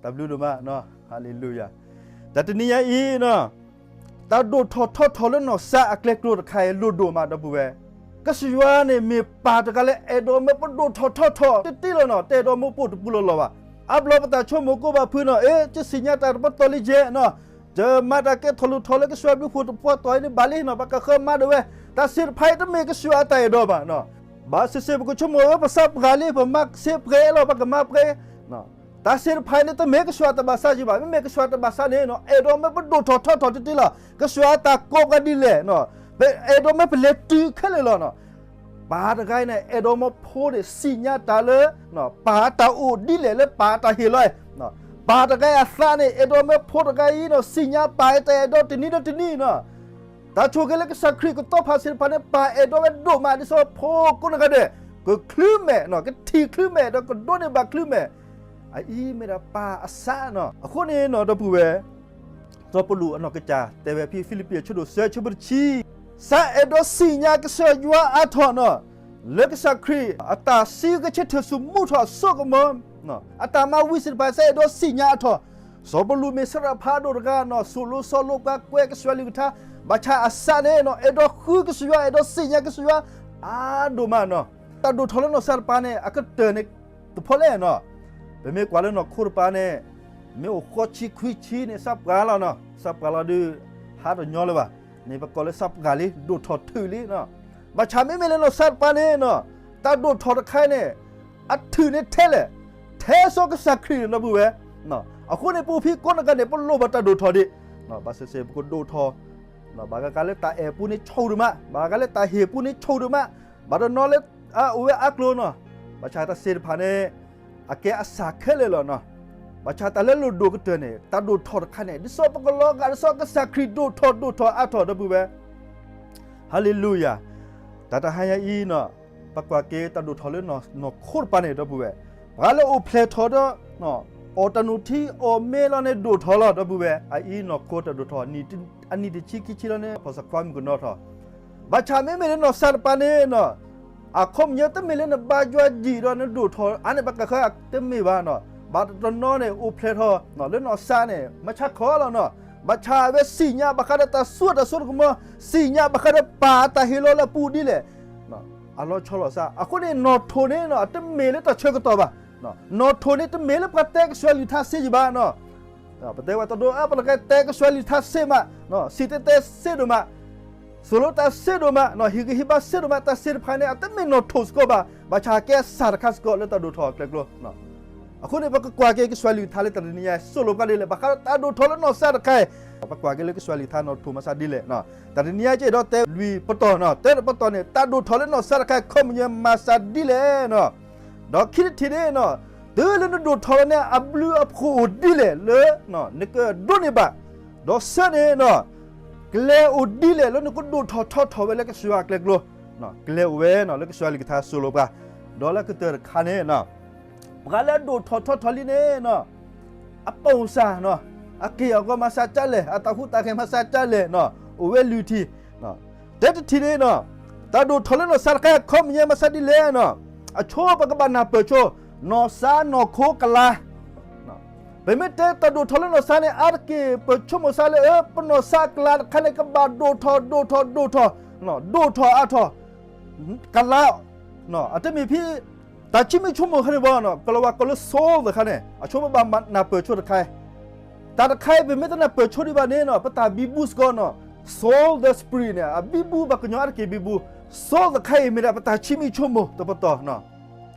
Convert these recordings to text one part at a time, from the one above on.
တၢ်ဘျုးဒိၣ်မး, ဟါလ့လူယၤ. တၢ်တနံၤညါအံၤနီၤ, တၢ်ဒိၣ်ထီၣ်ထီထီၣ်လၢနီၢ်စၢ်အကျဲကျိၤတခါအံၤ လိၣ်ဒိၣ်မးဒီပုၢ်ဝဲၢ်. ကစၢ်ယွၤန့ၣ်မ့ၢ်ပၢ်တဂၤလၢအဲၣ်ဒိးမၢပဒိၣ်ထီၣ်ထီထီၣ်တ့ၢ်တ့ၢ်လီၤနီၤ, တအဲၣ်ဒိးမၢပအိၣ်တပူၤလီၤလီၤဘၣ်. အါဘျီပတၢ်ဆိကမိၣ်ကိးဘၣ်ဖုးနီၤ, အ့ ယသ့ၣ်ညါတၢ်တပတီၢ်လံယဲနီၤ, ယမၤတၢ်ကဲထီၣ်လိၣ်ထီၣ်လၢကစၢ်ယွၤဘျုးဖှိၣ်တပတီၢ်အံၤန့ၣ်ဘၣ်လံနီၤ, ပကဃၢမၤဒၣ်ဝဲ. တၢ်သ့ၣ်တဖၣ်အံၤတမ့ၢ်ကစၢ်ယွၤအတၢ်အဲၣ်ဒိးဘၣ်. ဘၣ်ဆၣ်ဆၣ်ပကဆိကမိၣ်ဝဲ ပသးပှၢ်လံ, ပမၤစ့ပှဲၤလီၤ, ပကမၤပှဲၤ တၢ်သ့ၣ်တဖၣ်အံၤန့ၣ် တမ့ၢ်ကစၢ်ယွၤတၢ်ဘၣ်သးယံၤဘၣ်. မ့မ့ၢ်ကစၢ်ယွၤတၢ်ဘၣ်သးန့ၣ်နီၤ, အဲၣ်ဒိးမၢပဒိၣ်ထီၣ်ထီထီၣ်တ့ၢ်တ့ၢ်လီၤ. ကစၢ်ယွၤတၢ်ကိးပှၤဒ်လဲၣ်, အဲၣ်ဒိးမၢပလဲၤတုၤခဲလၢာ်လီၤနီၤ. ပၢ်တဂၤအံၤန့ၣ် အဲၣ်ဒိးမၢဖိန့ၣ် သ့ၣ်ညါတၢ်လၢ ပၢ်တၢ်အိၣ်ဒ်လဲၣ်လၢပၢ်တၢ်ဟ့ၣ်လီၤ. ပၢ်တဂၤအံၤအသးန့ၣ် အဲၣ်ဒိးမၢဖိတဂၤအံၤနီၤ, သ့ၣ်ညါပၢ်အံၤတၢ်အဲၣ်ဒိးတနံၤဒီးတနံၤနီၤ. တၢ်ဆိၣ်ဂ့ၤလၢကစၢ်ခရံာ်ကတီၤဖးသ့ၣ်တဖၣ်န့ၣ် ပၢ်အဲၣ်ဒိးဝဲဒိၣ်မး ဒ်သိးဖိကိးနီၢ်ဂၤဒဲး ကချုးမဲာ်နီၤ, ကထံၣ်ချုးမဲာ်ဒီးကဒိးန့ၢ်ဘၣ်ချုးမဲာ်. အအံၤမ့ၢ်ဒၣ်ပၢ်အသးနီၤ. အဃိန့ၣ်နီၤ ဒီပုၢ်ဝဲၢ်, စီၤပီလူးအနီၢ်ကစၢ်တဲဝဲဖဲဖံလံးပံးအဆၢဒိၣ်သၢ အဆၢဖိတဆံ, သးအဲၣ်ဒိးသ့ၣ်ညါကစၢ်ယွၤအါထီၣ်နီၤ, လၢကစၢ်ခရံာ်အတၢ်စံးကဆၢထၢၣ်ဆူၣ်မူထီၣ်အစိကမီၤ, အတၢ်မၤဝံသ့ၣ်တဖၣ် သးအဲၣ်ဒိးသ့ၣ်ညါအါထီၣ်. စီၤပီလူးမ့ၢ်စရဖးဒိၣ်တဂၤနီၤ, သိၣ်လိစီလိပှၤကွဲကစၢ်ယွၤအကလုၢ်ကထါ, ဘၣ်ဆၣ်အသးန့ၣ်နီၤ အဲၣ်ဒိးဃုကစၢ်ယွၤ, အဲၣ်ဒိးသ့ၣ်ညါကစၢ်ယွၤ အါဒိၣ်မးနီၤ. တၢ်ဒိၣ်ထီၣ်လၢနီၢ်စၢ်တပၤန့ၣ် အကတၢၢ်န့ၣ်တဖီလဲၣ်နီၤ. ပမ့ၢ်ကွၢ်လၢနီၢ်ခိတပၤန့ၣ် မ့ၢ်အိၣ်ဃိးဆံခွံဆံန့ၣ် သးပှၢ်လီၤနီၤ, သးပှၢ်လီၤဒီး ဟးတညီလၢၤဘၣ်. န့ၣ်ပကိးလၢသးပှၢ်လံ, ဒိၣ်ထီၣ်ထုးလံနီၤ. ဘၣ်ဆၣ်မ့မ့ၢ်လၢနီၢ်စၢ်တပၤန့ၣ်နီၤ, တၢ်ဒိၣ်ထီၣ်တခါအံၤန့ၣ် အထုးန့ၢ်ထဲလဲၣ်, ထဲစီၤကစၢ်ခရံာ်န့ၣ် ဒီပုၢ်ဝဲၢ်. အဃိန့ၣ် ပအိၣ်ဖဲကိးနီၢ်ဂၤဒဲး ပလိၣ်ဘၣ်တၢ်ဒိၣ်ထီၣ်ဒံး. ဘၣ်ဆၣ်ဆၣ်ပကဒိၣ်ထီၣ်, ဘၣ်ဃးလၢတၢ်အဲၣ်ပူၤန့ၣ်ဆိၣ်ဒိၣ်မး, ဘၣ်ဃးလၢတၢ်ဟ့ၣ်ပူၤန့ၣ်ဆိၣ်ဒိၣ်မး, ဘၣ်တနီၤလၢအအိၣ်ဝဲအါကျိၤနီၤ. ဘၣ်ဆၣ်တၢ်သ့ၣ်တဖၣ်န့ၣ် အကဲအစၢ်ခဲလၢာ်လီၤနီၤ. ဘၣ်ဆၣ်တၢ်လၢလိၣ်ဒိၣ်ကတၢၢ်န့ၣ် တၢ်ဒိၣ်ထီၣ်တခါန့ၣ် ဒ်သိးပကလီၤဂာ်ဒ်သိးကစၢ်ခရံာ်ဒိၣ်ထီၣ်ဒိၣ်ထီၣ်အါထီၣ် ဒီပုၢ်ဝဲၢ်. ဟါလ့လူယၤ. တၢ်တဟါညါအံၤနီၤ, ပကွၢ်က့ၤတၢ်ဒိၣ်ထီၣ်လၢနီၢ်ခိတပၤန့ၣ် ဒီပုၢ်ဝဲၢ်, ပှၤလၢအိၣ်ဖျဲၣ်ထီၣ်ဒီး အီၣ်တၢ်နူၢ်ထံအီၣ်မ့ၤလီၤန့ၣ် ဒိၣ်ထီၣ်လီၤ ဒီပုၢ်ဝဲၢ်. အအံၤနီၢ်ခိတၢ်ဒိၣ်ထီၣ် အနံၣ်တဆံခံဆံလီၤန့ၣ် ဖီၣ်စးခွါမုၢ်ကနီၤထီၣ်. ဘၣ်ဆၣ်မ့မ့ၢ်လၢနီၢ်စၢ်တပၤန့ၣ်နီၤ, အခီပညီတမ့ၢ်လၢနဘါယွၤယံာ်ဒီးနဒိၣ်ထီၣ်အါန့ၣ် ပကဃၢတမ့ၢ်ဘၣ်နီၤ. ဘၣ်တနီၤန့ၣ် အိၣ်ဖျဲၣ်ထီၣ်လၢနီၢ်စၢ်န့ၣ် မုၢ်ဆါခီလီၤနီၤ. ဘၣ်ဆၣ်အဝဲသ့ၣ်ညါဘၣ်ဃးဒီးတၢ်စိတၢ်ကမီၤ, သ့ၣ်ညါဘၣ်ဃးဒီးပၢ်တၢ်ဟ့ၣ်လီၤလၢအပူၤဒ်လဲၣ် အလီၤဆီလိာ်သး. အဃိန့ၣ် နီၢ်ထိၣ်န့ၣ်နီၤ တမ့ၢ်လၢတၢ်ဆၢကတီၢ်ဘၣ်. နီၢ်ထိၣ်န့ၣ် တမ့ၢ်လၢပှၤတဲကစၢ်ယွၤကလုၢ်ကထါစ့ယံၤဘၣ်နီၤ. ပတဲဝဲတဒိးအါ ပှၤတဂၤတဲကစၢ်ယွၤကလုၢ်ကထါစ့မး, စံၣ်တဲၤတဲစ့ဒိၣ်မး, သိၣ်လိတၢ်စ့ဒိၣ်မး, ဟ့ၣ်ဂံၢ်ဟ့ၣ်ဘါစ့ဒိၣ်မး, တၢ်သ့ၣ်တဖၣ်န့ၣ် အတမ့ၢ်နီၢ်ထိၣ်စ့ၢ်ကီးဘၣ်, ဘၣ်ဆၣ်ကဲအစၢ်တခါစ့ၢ်ကီးလၢတၢ်ဒိၣ်ထီၣ်အကျဲကျိၤ. အဃိန့ၣ် ပကကွၢ်က့ၤကစၢ်ယွၤကလုၢ်ကထါလၢတၢ်တနံၤညါ သိၣ်လိပှၤဒ်လဲၣ် ဘၣ်ဃးဒီးတၢ်ဒိၣ်ထီၣ်လၢနီၢ်စၢ်တခါအံၤ, ပကွၢ်က့ၤလၢကစၢ်ယွၤကလုၢ်ကထါ နီၢ်ထိၣ်မၤစၢ်ဒ်လဲၣ်. တၢ်တနံၤညါက့ဒီးတဲလွံၢ်ပတီၢ်နီၤ, တဲတပတီၢ်န့ၣ် တၢ်ဒိၣ်ထီၣ်လၢနီၢ်စၢ်တခါအံၤ ခီပညီမၤစၢ်ဒ်လဲၣ်နီၤ. ဒီးခံတထံၣ်န့ၣ်နီၤ, တုၤလၢနဒိၣ်ထီၣ်လီၤန့ၣ် အဘျုးအဖှိၣ်အိၣ်ဒ်လဲၣ်လၢ နကဒိးန့ၢ်ဘၣ်, ဒီးသၢန့ၣ်နီၤ, ကျဲအိၣ်ဒ်လဲၣ်လၢနကဒိၣ်ထီၣ်ထီထီၣ်ဝဲလၢကစၢ်ယွၤအကျဲကျိၤ, ကျဲအိၣ်ဝဲနီၤ လၢကစၢ်ယွၤကလုၢ်ကထါသိၣ်လိပှၤ, ဒီးလၢကတၢၢ်တခါန့ၣ်နီၤ ပှၤလၢအဒိၣ်ထီၣ်ထီထီၣ်လံန့ၣ်နီၤ, အပိာ်စၢ်နီၤ, အက့ၢ်အဂီၤမၤစၢ်ကၢ်လဲၣ်, အတၢ်ဟူးတၢ်ဂဲၤမၤစၢ်ကၢ်လဲၣ်နီၤ, အိၣ်ဝဲလွံၢ်ထံၣ်. တဲတထံၣ်န့ၣ်နီၤ, တၢ်ဒိၣ်ထီၣ်လၢနီၢ်စၢ်တခါ ခီပညီမၤစၢ်ဒ်လဲၣ်နီၤ, အဆိပကဘၣ်နၢ်ပၢၢ်ဆိ, နီၢ်စၢ်နီၢ်ခိကလါ ပမ့ၢ်တဲတၢ်ဒိၣ်ထီၣ်လၢနီၢ်စၢ်န့ၣ် အါတက့ၢ်ပဆိကမိၣ်စၢ်လၢ ပနီၢ်စၢ်ကလါတခါန့ၣ် ကဘၣ်ဒိၣ်ထီၣ်ဒိၣ်ထီၣ်ဒိၣ်ထီၣ်, ဒိၣ်ထီၣ်အါထီၣ်, ကလါ, အတမ့ၢ်ဖဲ တၢ်ခံမံၤဆိကမိၣ်တခါန့ၣ်ဘၣ်, ကလီၤဝါကိးလၢ soul တခါန့ၣ် အဆိပဘၣ်နၢ်ပၢၢ်ဆိတခါ တၢ်တခါအံၤ ပမ့ၢ်တနၢ်ပၢၢ်ဆိဒံးဘၣ်န့ၣ်နီၤ ပတၢ်ဘံဘူစ့ၢ်ကီးနီၤ, soul ဒီး spirit န့ၣ် အဘံဘူဘၣ်ကညီအါတက့ၢ်ဘံဘူ, soul တခါအံၤ မ့ၢ်ဒၣ်ပတၢ်ခံမံၤဆိကမိၣ်တပတီၢ်နီၤ.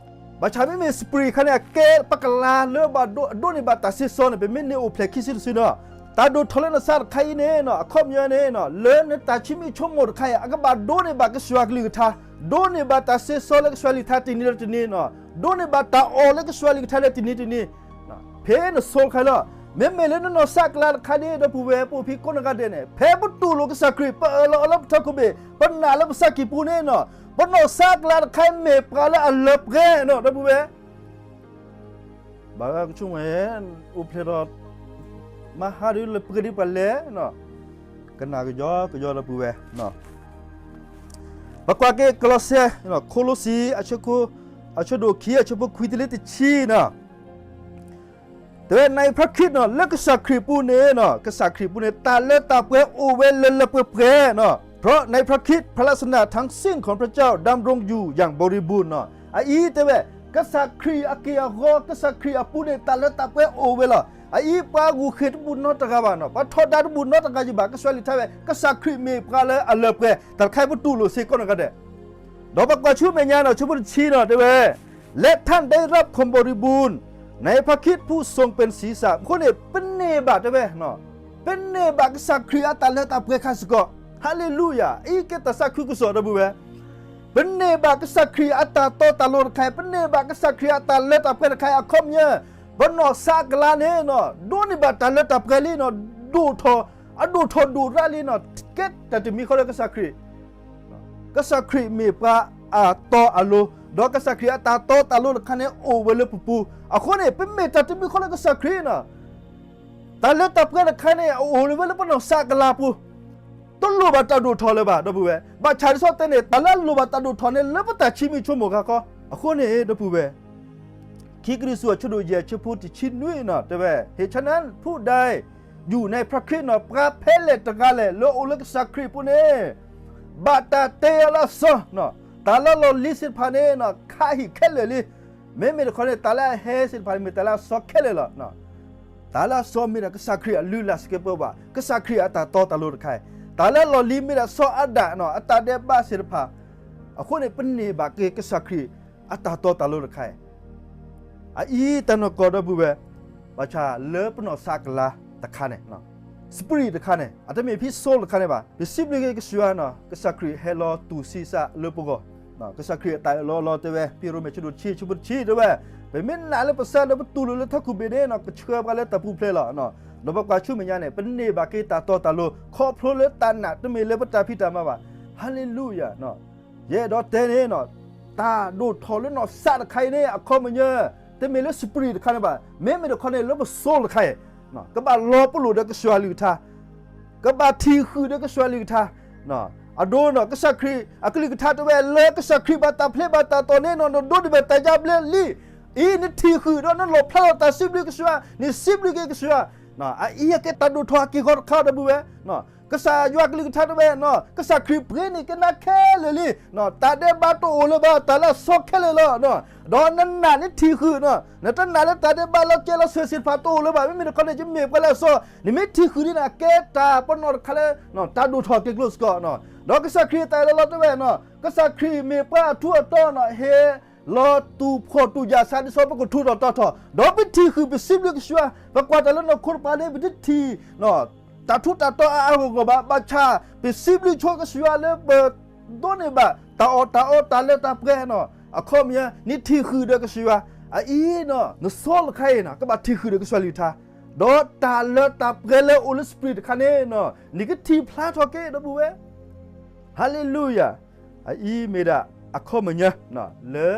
ဘၣ်ဆၣ်မ့မ့ၢ် spirit တခါန့ၣ် အကဲပကလါလၢဘၣ်ဒိးန့ၢ်ဘၣ်တၢ်စ့စီန့ၣ် ပမ့ၢ်န့ၢ်အိၣ်ဖျဲၣ်ခံစုတစုနီၤ, တၢ်ဒိၣ်ထီၣ်လၢနီၢ်စၢ်တခါအံၤန့ၣ်နီၤ အခီပညီန့ၣ်နီၤ လၢနတၢ်ခံမံၤဆိကမိၣ်တခါအံၤ အကဘၣ်ဒိးန့ၢ်ဘၣ်ကစၢ်ယွၤကလုၢ်ကထါ, ဒိးန့ၢ်ဘၣ်တၢ်စ့စီလၢကစၢ်ယွၤကလုၢ်ကထါတနံၤလၢတနံၤနီၤ, ဒိးန့ၢ်ဘၣ်တၢ်အီၣ်လၢကစၢ်ယွၤကလုၢ်ကထါလၢတနံၤတနံၤ ဖဲန soul တခါလီၤ. မ့မ့ၢ်လၢနနီၢ်စၢ်ကလါတခါန့ၣ် ဒီပုၢ်ဝဲၢ် ပအိၣ်ဖဲကိးနီၢ်ဂၤဒဲးန့ၣ် ဖဲပတူၢ်လိာ်ကစၢ်ခရံာ် ပအၢၣ်လီၤအီလီၤလၢပထၢခိၣ်ဘ့ၣ် ပနာ်လၢပသးကံၢ်ပူၤန့ၣ်နီၤ ပနီၢ်စၢ်ကလါတခါအံၤမ့ၢ်ပှၤလၢအလၢပှဲၤနီၤ ဒီပုၢ်ဝဲၢ် ဘၣ်ဂၤကဆိကမိၣ် အိၣ်ဖျဲၣ်ထီၣ် မဟါဒ်လၢပှဲၤဒ်ပှၤလဲၣ်နီၤ, ကနၣ်ကယီကယီဒီပုၢ်ဝဲၢ်. ပကွၢ်က့ၤကလီးစဲ ခိၣ်လိစံ အဆၢဒိၣ်ခံ အဆၢဖိခွံတုၤလၢတဆံနီၤ. တဲဝဲ ในพระคริสต์နီၤ လၢကစၢ်ခရံာ်အပူၤန့ၣ်နီၤ ကစၢ်ခရံာ်အပူၤန့ၣ် တၢ်လၢတၢ်ပှဲၤအိၣ်ဝဲလၢလၢပှဲၤပှဲၤနီၤ เพราะในพระคริสต์ พระลักษณะทั้งสิ้นของพระเจ้าดำรงอยู่อย่างบริบูรณ์ နီၤ အအံၤတဲဝဲ ကစၢ်ခရံာ်အက့ၢ်အဂီၤ ကစၢ်ခရံာ်အပူၤန့ၣ် တၢ်လၢတၢ်ပှဲၤအိၣ်ဝဲလီၤ. အအံၤပှၤဂုာ်ဃ့ၢ်တဘူးနီတဂၤဘၣ်နီၤ ပှၤထီဒါတဘူးနီတဂၤယံၤဘၣ် ကစၢ်ယွၤလံာ်ထါဝဲ ကစၢ်ခရံာ်မ့ၢ်ပှၤလၢအလၢပှဲၤ တၢ်တခါအံၤပတူၢ်လိာ်စ့ၢ်ကီးနီၤဂၤဒဲး ဒီးပကွၢ်ဆူမဲာ်ညါနီၤ ဆၢဖိတဆံနီၤ တဲဝဲ และท่านได้รับความบริบูรณ์ ในพระคริสต์ผู้ทรงเป็นศีรษะ အဃိန့ၣ် ပန့ၢ်ဘၣ်တဲဝဲ ပန့ၢ်ဘၣ်ကစၢ်ခရံာ်အတၢ်လၢတၢ်ပှဲၤခါစ့ၢ်ကီး ဟါလ့လူယၤ အအံၤကဲတၢ်သးခုကစီၣ်ဒီပုၢ်ဝဲၢ် ပန့ၢ်ဘၣ်ကစၢ်ခရံာ်အတၢ်တီတၢ်လိၤတခါအံၤ ပန့ၢ်ဘၣ်ကစၢ်ခရံာ်အတၢ်လၢတၢ်ပှဲၤတခါအံၤ အခီပညီ ပနီၢ်သးကလၤန့ၣ်နီၤ ဒိးန့ၢ်ဘၣ်တၢ်လၢတၢ်ပှဲၤလံနီၤ ဒိၣ်ထီၣ် အဒိၣ်ထီၣ်ဒိၣ်ရးလံနီၤ ကဲတၢ်တမံၤဃီလၢကစၢ်ခရံာ် ကစၢ်ခရံာ်မ့ၢ်ပှၤအတီအလိၤ ဒီးကစၢ်ခရံာ်အတၢ်တီတၢ်လိၤတခါန့ၣ် အိၣ်ဝဲလၢပပူၤ အဃိန့ၣ် ပမ့ၢ်တၢ်တမံၤဃီလၢကစၢ်ခရံာ်နီၤ တၢ်လၢတၢ်ပှဲၤတခါန့ၣ် အအိၣ်ဝဲလၢပနီၢ်သးကလၤပူၤ တလိၣ်ဘၣ်တၢ်ဒိၣ်ထီၣ်လၢၤဘၣ် ဒီပုၢ်ဝဲၢ် ဘၣ်ဆၣ်ဒ်သိးတဲန့ၣ် တၢ်လၢအလိၣ်ဘၣ်တၢ်ဒိၣ်ထီၣ်န့ၣ် လၢပတၢ်ဆံးမံဆိကမိၣ်ခါခီ အဃိန့ၣ် ဒီပုၢ်ဝဲၢ် ခံကရံၣ်သူး အဆၢဒိၣ်ယဲၢ် အဆၢဖိတဆံနွံနီၤ တဲဝဲ เหตุฉะนั้น ผู้ใดอยู่ในพระคริสต์နီၤ ပှၤဖဲလဲၣ်တဂၤလဲၣ် လၢအအိၣ်လၢကစၢ်ခရံာ်အပူၤန့ၣ် ဘၣ်တၢ်တ့အီၤလၢအစီ တၢ်လၢအလီၢ်လံၤသ့ၣ်တဖၣ်န့ၣ် ခးဟံၣ်ခဲလၢာ်လံ မ့မ့ၢ်တခီန့ၣ် တၢ်လၢအဟဲသ့ၣ်တဖၣ်န့ၣ် မ့ၢ်တၢ်လၢအစီခဲလၢာ်လီၤ. တၢ်လၢအစီမ့ၢ်ဒၣ်ကစၢ်ခရံာ်အလုၢ်အလၢ်စကဲးပဝး, ကစၢ်ခရံာ်အတၢ်တီတၢ်လိၤတခါအံၤ, တၢ်လၢအလီၢ်လံၤမ့ၢ်ဒၣ်စီၤအၤဒၣ်နီၤ အတၢ်ဒဲးဘးသ့ၣ်တဖၣ်, အဃိန့ၣ် ပန့ၢ်ဘၣ်က့ၤကစၢ်ခရံာ်အတၢ်တီတၢ်လိၤတခါအံၤ အအံၤတၢ်နီၢ်ကီၢ်ဒီပုၢ်ဝဲၢ်, ဘၣ်ဆၣ်လၢပနီၢ်သးကလၤတခါန့ၣ်, spirit တခါန့ၣ် အတမ့ၢ်ဖဲ soul တခါန့ၣ်ဘၣ်. ပစံးဘျုးက့ၤကစၢ်ယွၤနီၤ, ကစၢ်ခရံာ်ဟဲလီၤတူၢ်သံသးလၢပဂီၢ်, ကစၢ်ခရံာ်အတၢ်အၢၣ်လီၤအီလီၤတဲဝဲ ဖဲရိမ့ၤ ဆၢဒိၣ်တဆံ ဆၢဖိတဆံတဲဝဲ, ပမ့ၢ်နာ်လၢပသးဒီးပတူၢ်လိာ်လၢထီၣ်ခိၣ်ဘ့ၣ်န့ၣ်နီၤ ကဆှၢပှၤလၢတၢ်ပူၤဖျဲးလီၤ. ဒီးပကွၢ်ဆူမဲာ်ညါန့ၣ် ပန့ၢ်ဘၣ်က့ၤတၢ်တီတၢ်လိၤ ခီဖျိလၢတၢ်နာ် တမ့ၢ်လၢပတၢ်ဖံးတၢ်မၤဘၣ်. ဟါလ့လူယၤ, ယအဲၣ်ဒိးတဲန့ၣ်နီၤ, တၢ်ဒိၣ်ထီၣ်လၢနီၢ်သးတခါအံၤန့ၣ် အခီပညီ တမ့ၢ်လၢ spirit တခါန့ၣ်ဘၣ်, မ့မ့ၢ်တခီန့ၣ် လၢပ soul တခါအံၤ, ကဘၣ်လီၤပလိာ်ဒီးကစၢ်ယွၤအကလုၢ်ကထါ, ကဘၣ်ထံၣ်ဃုာ်ဒီးကစၢ်ယွၤအကလုၢ်ကထါ. အဒိနီၤ ကစၢ်ခရံာ်အကလုၢ်ကထါတဲဝဲ လၢကစၢ်ခရံာ်ဘၣ်တၢ်ဖျဲးဘၣ်တၢ်တီၢ်န့ၣ်နီၤ နဒိးန့ၢ်ဘၣ်တၢ်ယါဘျါလံ. အံၤ နထံၣ်ဃုာ်ဒီးနလီၣ်ဖျါထီၣ်တၢ်စံးဘျုးကစၢ်ယွၤ, နစံးဘျုးက့ၤကစၢ်ယွၤ, အအံၤအကဲတၢ်ဒိၣ်ထီၣ်အက့ၢ်အဂီၤတခါဒီပုၢ်ဝဲၢ်. ကစၢ်ယွၤအကလုၢ်ကထါတဲဝဲ, ကစၢ်ခရံာ်ပှ့ၤန့ၢ်က့ၤနၤခဲလၢာ်လံ, တၢ်ဒဲးဘးတအိၣ်လၢၤဘၣ်, တၢ်လၢအစီခဲလၢာ်လီၤ. ဒီးနနာ်နထံၣ်ဃုာ်, နတနာ်လၢတၢ်ဒဲးဘးလီၤစဲၤလီၤသွဲၣ်သ့ၣ်တဖၣ်တအိၣ်လၢၤဘၣ်, မ့မ့ၢ်တခီန့ၣ် ယမ့ၢ်ပှၤလၢအစီ, နမ့ၢ်ထံၣ်ဃုာ်ဒ်န့ၣ် အကဲတၢ်ပနီၣ်တခါလၢ တၢ်ဒိၣ်ထီၣ်က့ၤကျိၤစ့ၢ်ကီး. ဒီးကစၢ်ခရံာ်အတၢ်အၢၣ်လီၤအီလီၤတဲဝဲ, ကစၢ်ခရံာ်မ့ၢ်ပှၤအထူအတီၤနီၤ ဟဲ လီၤတူၢ်ဖှီၣ်တူၢ်ယာ်သးဒ်သိးပကထူးထီၣ်တီၤထီၣ်, ဒီးပထံၣ်ဃုာ် ပစံးဘျုးကစၢ်ယွၤ, ပကွၢ်တၢ်လၢနီၢ်ခိတပၤန့ၣ် ပတထံၣ် တၢ်ထူးတၢ်တီၤအါအါဂီၢ်ဂီၢ်ဘၣ်, ဘၣ်ဆၣ် ပစံးဘျုးဆိကစၢ်ယွၤလၢပဒိးန့ၢ်ဘၣ် တၢ်အီၣ်တၢ်အီ တၢ်လၢတၢ်ပှဲၤနီၤ, အခီပညီ နထံၣ်ဃုာ်ဒီးကစၢ်ယွၤ, အအံၤနီၤ နစီတခါအံၤနီၤ ကဘၣ်ထံၣ်ဃုာ်ဒီးကစၢ်ယွၤအကလုၢ်ကထါ, ဒီးတၢ်လၢတၢ်ပှဲၤလၢအိၣ်လၢ spirit တခါန့ၣ်နီၤ နကထံၣ်ဖျါထီၣ်က့ၤဒီပုၢ်ဝဲၢ်. ဟါလ့လူယၤ, အအံၤမ့ၢ်ဒၣ်အခီပညီ လၢ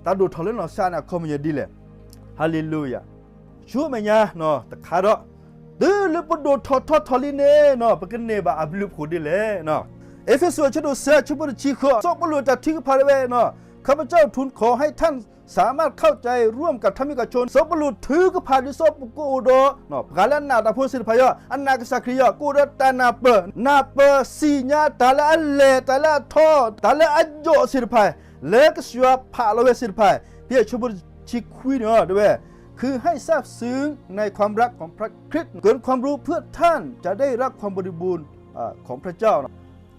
တၢ်ဒိၣ်ထီၣ်လၢနီၢ်သးန့ၣ် အခီပညီဒ်လဲၣ်. ဟါလ့လူယၤ, ဆူမဲာ်ညါတခါဒီး, တုၤလၢပဒိၣ်ထီၣ်ထီထီၣ်လံန့ၣ်နီၤ ပကန့ၢ်ဘၣ်အဘျုးအဖှိၣ်ဒ်လဲၣ်. အ့းဖ့းစူး အဆၢဒိၣ်သၢ အဆၢဖိတဆံဃု, စီၤပီလူးအတၢ်ထုကဖၣ်တဲဝဲ, ข้าพเจ้าทูลขอให้ท่านสามารถเข้าใจร่วมกับท่านมิกาชน စီၤပီလူးထုကဖၣ်ဒ်သိးပကအိၣ်ဒီး ပှၤလၢအနာ်တၢ်ဖိသ့ၣ်တဖၣ်ယီၤ, အနာ်ကစၢ်ခရံာ်ယီၤ, ကအိၣ်ဒီးတၢ်နၢ်ပၢၢ်, နၢ်ပၢၢ်သ့ၣ်ညါတၢ်လၢအလဲၢ်, တၢ်လၢအထီ, တၢ်လၢအယိာ်သ့ၣ်တဖၣ်, လၢကစၢ်ယွၤဖးလီၤဝဲသ့ၣ်တဖၣ်, ဖဲအဆၢဖိတဆံခွံန့ၣ်တဲဝဲ, คือให้ทราบซึ้งในความรักของพระคริสต์ เกิดความรู้เพื่อท่านจะได้รับความบริบูรณ์ของพระเจ้า အံ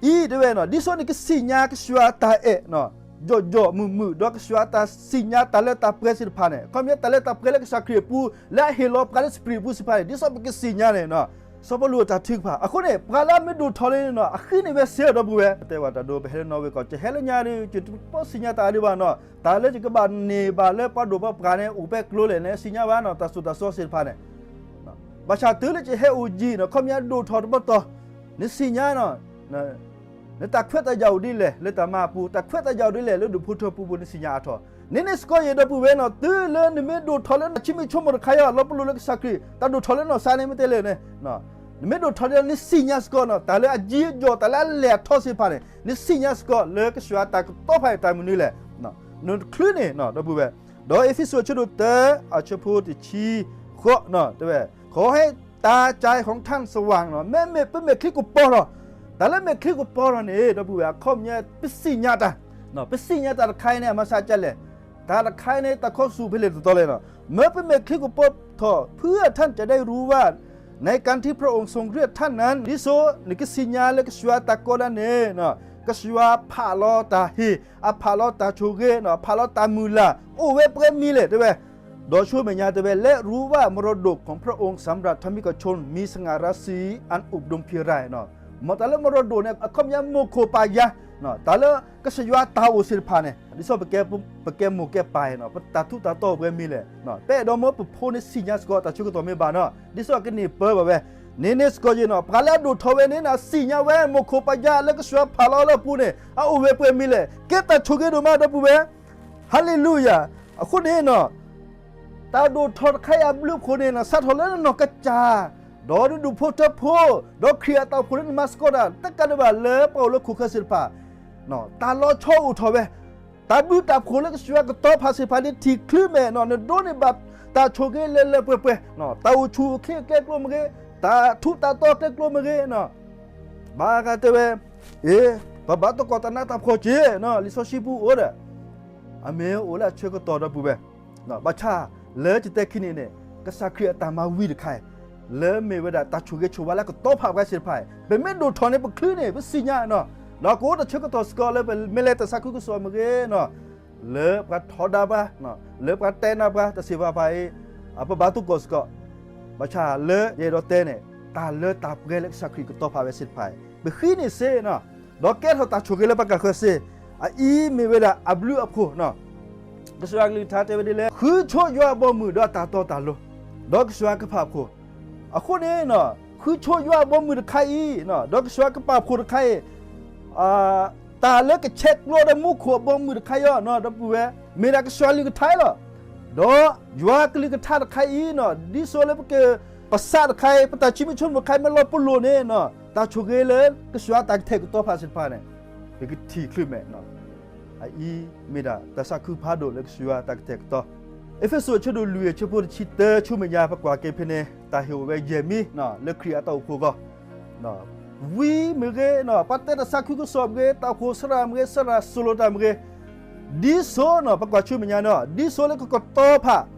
ၤတဲဝဲနီၤ ဒ်သိးနကသ့ၣ်ညါကစၢ်ယွၤအတၢ်အဲၣ် ယိာ်ယိာ်မုာ်မုာ် ဒီးကစၢ်ယွၤအတၢ်သ့ၣ်ညါတၢ်လၢတၢ်ပှဲၤသ့ၣ်တဖၣ်န့ၣ် အခီပညီတၢ်လၢတၢ်ပှဲၤလၢကစၢ်ခရံာ်အပူၤ လၢအဟ့ၣ်လီၤပှၤလၢ spirit ပူၤသ့ၣ်တဖၣ်န့ၣ် ဒ်သိးပကသ့ၣ်ညါန့ၣ် စီၤပီလူးအတၢ်ထုကဖၣ်. အဃိန့ၣ် ပှၤလၢအမ့ၢ်ဒိၣ်ထီၣ်လံန့ၣ်နီၤ အဃံန့ၢ်ဝဲစ့ၢ်ဒီပုၢ်ဝဲၢ်, တဲဝဲတၢ်ဒိ ပဟဲလၢနီၣ်ဝ့ကီၢ် ယဟဲလၢညါဒီး ယတပီၢ်သ့ၣ်ညါတၢ်အါဒံးဘၣ်နီၤ, တၢ်လၢယကဘၣ်န့ၢ်ဘၣ်လၢပှၤဒိၣ်ပှၤပှၢ်န့ၣ် အိၣ်ဖဲကျိၤလဲၣ်န့ၣ် သ့ၣ်ညါဘၣ်နီၤ, တၢ်သိၣ်တၢ်သီသ့ၣ်တဖၣ်န့ၣ် ဘၣ်ဆၣ်တုၤလၢယဟဲအိၣ်ယံၤနီၤ ခီပညီဒိၣ်ထီၣ်တပတီၢ်, နသ့ၣ်ညါနီၤ, နတၢ်ခွဲးတၢ်ယာ်အိၣ်ဒ်လဲၣ် လၢတၢ်မၤအပူၤ, တၢ်ခွဲးတၢ်ယာ်အိၣ်ဒ်လဲၣ်လၢဒူၣ်ဖိထၢဖိပူၤ နသ့ၣ်ညါအါထီၣ်. န့ၣ်န့ၣ်စ့ၢ်ကီးယဲဒီပုၢ်ဝဲၢ်နီၤ, တုၤလၢနမ့ၢ်ဒိၣ်ထီၣ်လၢနဆံးမံဆိကမိၣ်တခါယီၤ လီၤပလိာ်လၢကစၢ်ခရံာ် တၢ်ဒိၣ်ထီၣ်လၢနီၢ်သးန့ၣ် မ့ၢ်တဲလဲၣ်န့ၣ် နမ့ၢ်ဒိၣ်ထီၣ်ဒီး နသ့ၣ်ညါစ့ၢ်ကီးနီၤ တၢ်လၢအယံၤအယိာ် တၢ်လၢအလဲၢ်အထီသ့ၣ်တဖၣ်န့ၣ် နသ့ၣ်ညါစ့ၢ်ကီးလၢကစၢ်ယွၤအတၢ်ကတိၤတဖၣ်အံၤတၢ်မနုၤလဲၣ်, နတချုးန့ၣ် ဒီပုၢ်ဝဲၢ်. ဒီးအ့းဖ့းစူး အဆၢဒိၣ်တၢ အဆၢဖိတဆံဃု ခီဖျိလၢပကဘၣ်သ့ၣ်ညါတၢ်လၢပကစၢ်ယွၤအကလုၢ်ကထါစ့ၢ်ကီး, တဲဝဲ, ခီဟဲတၢ်ကၠါ ของท่านสว่าง နီၤ, မ့မ့ၢ်ပမ့ၢ်ချံကပီၤလီၤ. တၢ်လၢမ့ၢ်ချံကပီၤလီၤန့ၣ် ဒီပုၢ်ဝဲၢ် အခီပညီ ပသ့ၣ်ညါတၢ်, ပသ့ၣ်ညါတၢ်တခါအံၤန့ၣ် အမၤစၢၤဒ်လဲၣ်, တၢ်တခါအံၤန့ၣ် တၢ်ခီဆူၣ်ဖဲလဲၣ်တတီၤလဲၣ်နီၤ, မ့ၢ်ပမ့ၢ်ချံကပီၤထီၣ် เพื่อท่านจะได้รู้ว่า ในการที่พระองค์ทรงเรียกท่านนั้น ဒ်သိးနကသ့ၣ်ညါလၢကစၢ်ယွၤတၢ်ကိးဒၣ်န့ၣ် ကစၢ်ယွၤဖးလီၤတၢ်ဟ့ၣ်, အဖးလီၤတၢ်ဆိၣ်ဂ့ၤနီၤ, ဖးလီၤတၢ်မုၢ်လၢ် အိၣ်ဝဲပှဲၤမံၤလဲၣ် တဲဝဲ. ဒီးဆူမဲာ်ညါတဲဝဲ และรู้ว่า มรดกของพระองค์สำหรับธรรมิกชน มีสง่าราศี อันอุดมพีไพร နီၤ, မ့ၢ်တၢ်လၢ มรดก န့ၣ် အခီပညီမိၢ်ခိၣ်ပၢ်ယါ, တၢ်လၢကစၢ်ယွၤတၢ်အိၣ်သ့ၣ်တဖၣ်န့ၣ် ဒ်သိးပကဲမိၢ်ကဲပၢ်နီၤ, ပတၢ်ထူးတၢ်တီၤပှဲၤမံၤလဲၣ်, ပအဲၣ်ဒိးမၢပဖိန့ၣ်သ့ၣ်ညါစ့ၢ်ကီး တၢ်ဆၢကတီၢ်မ့ၢ်ဘၣ်နီၤ, ဒ်သိးကန့ၢ်ပၢဘၣ်ဝဲ, န့ၣ်န့ၣ်စ့ၢ်ကီးယဲနီၤ, ပှၤလၢအဒိၣ်ထီၣ်ဝဲန့ၣ်နီၤ သ့ၣ်ညါဝဲ မိၢ်ခိၣ်ပၢ်ယါလၢကစၢ်ယွၤဖးလီၤလၢအပူၤန့ၣ် အအိၣ်ဝဲပှဲၤမံၤလဲၣ်, ကဲတၢ်ဆိၣ်ဂ့ၤဒိၣ်မး ဒီပုၢ်ဝဲၢ် ဟါလ့လူယၤ. အဃိန့ၣ်နီၤ, တၢ်ဒိၣ်ထီၣ်တခါအံၤအဘျုးအဖှိၣ်န့ၣ်နီၤ စးထီၣ်လၢနနီၢ်ကစၢ်, ဒီးနဒူၣ်ဖိထၢဖိ, ဒီးခရံာ်အတၢ်အိၣ်ဖှိၣ်လၢနမၤသကိးတၢ် တကးဒံးဘၣ်လၢပှၤအိၣ်လၢခိၣ်ဃၢၤသ့ၣ်တဖၣ်, တၢ်လီၤဆီအိၣ်ထီၣ်ဝဲ, တၢ်ဘျုးတၢ်ဖှိၣ်လၢကစၢ်ယွၤကတီၤဖးသ့ၣ်တဖၣ်န့ၣ် ထံၣ်ချုးမဲာ်နီၤ, နဒိးန့ၢ်ဘၣ်တၢ်ဆိၣ်ဂ့ၤလၢလၢပှဲၤပှဲၤ, တၢ်အိၣ်ဆူၣ်အိၣ်ချ့အကျဲကျိၤမ့ၢ်ဂ့ၤ, တၢ်ထူးတၢ်တီၤအကျဲကျိၤမ့ၢ်ဂ့ၤ, ဘၣ်ဃးတဲဝဲ, အ့, ပဘၣ်သကိးတၢ်နးတၢ်ဖှီၣ်က့ၤနီၤ, လံာ်စီဆှံပူၤအိၣ်ဒီး အမ့ၢ်အိၣ်လၢအဆၢကတီၢ်ဒီပုၢ်ဝဲၢ်, ဘၣ်ဆၣ်လၢယတဲခံန့ၣ်န့ၣ် ကစၢ်ခရံာ်အတၢ်မၤဝံၤတခါအံၤ လၢမ့ၢ်ဝဲဒၣ်တၢ်ဆိၣ်ဂ့ၤဆိၣ်ဝါလၢကတီၤဖးပှၤသ့ၣ်တဖၣ်အံၤ ပမ့ၢ်ဒိၣ်ထီၣ်န့ၣ် ပချုးန့ၣ် ပသ့ၣ်ညါနီၤ, ဒီးကအိၣ်တၢ်ဆၢကတီၢ်စ့ၢ်ကီးလၢပမ့ၢ်လဲၤတၢ်သးခုကစီၣ်မ့ၢ်ဂ့ၤ, လၢပှၤထီဒါပှၤ, လၢပှၤတဲနၢ်ပှၤ တၢ်သ့ၣ်တဖၣ်အံၤ ပဘၣ်သကိးစ့ၢ်ကီး, ဘၣ်ဆၣ်လၢယအဲၣ်ဒိးတဲန့ၣ် တၢ်လၢတၢ်ပှဲၤလၢကစၢ်ခရံာ်ကတီၤဖးဝဲသ့ၣ်တဖၣ်အံၤ ပဃ့န့ၢ်စ့ၢ်နီၤ, ဒီးကဲထီၣ်တၢ်ဆိၣ်ဂ့ၤလၢပကဃၢၤစ့ၢ်, အအံၤမ့ၢ်ဝဲဒၣ်အဘျုးအဖှိၣ်နီၤ, ကစၢ်ယွၤကလုၢ်ကထါတဲဝဲဒ်လဲၣ်, ဃုဆိယွၤအဘီအမုၢ်ဒီးအတၢ်တီတၢ်လိၤ, ဒီးကစၢ်ယွၤကပာ်ဖှိၣ်, အဃိန့ၣ်, ဃုဆိယွၤအဘီအမုၢ်တခါအံၤ, ဒီးကစၢ်ယွၤကပာ်ဖှိၣ်တခါအံၤ, တၢ်လၢကဆဲးကျိးဒီးမူခိၣ်အဘီအမုၢ်တခါအံၤနီၤ ဒီပုၢ်ဝဲၢ်, မ့ၢ်ဒၣ်ကစၢ်ယွၤကလုၢ်ကထါလီၤ. ဒီးယွၤကလုၢ်ကထါတခါအံၤနီၤ ဒ်သိးလၢပက, ပသးတခါအံၤ ပတၢ်ဆံမံၤဆံမိၣ်တခါအံၤ မ့ၢ်လီၤပလိာ်န့ၣ်, တၢ်ဆိၣ်ဂ့ၤလၢကစၢ်ယွၤတၢ်ကတဲာ်ကတီၤဖးသ့ၣ်တဖၣ်န့ၣ် ပကထံၣ်ချုးမဲာ် အအံၤမ့ၢ်ဒၣ်တၢ်သးခုဖးဒိၣ်လၢကစၢ်ယွၤတၢ်ကတဲာ်ကတီၤ, အ့းဖ့းစူးအဆၢဒိၣ်လွံၢ်အဆၢဖိတဆံတၢ ဆူမဲာ်ညါ ပကွၢ်က့ၤဖဲန့ၣ် တၢ်ဟ့ၣ်အိၣ်ဝဲယဲၢ်မံၤ လၢခရံာ်အတၢ်အိၣ်ဖှိၣ်အဂီၢ်, ဝံမ့ၢ်ဂ့ၤ, ပှၤတဲတၢ်သးခုကစီၣ်မ့ၢ်ဂ့ၤ, တၢ်အိၣ်ဖှိၣ်သရၣ်မ့ၢ်ဂ့ၤ, သရၣ်သိၣ်လိတၢ်မ့ၢ်ဂ့ၤ, ဒ်သိးနီၤ ပကွၢ်ဆူမဲာ်ညါနီၤ ဒ်သိးလၢကကတီၤဖး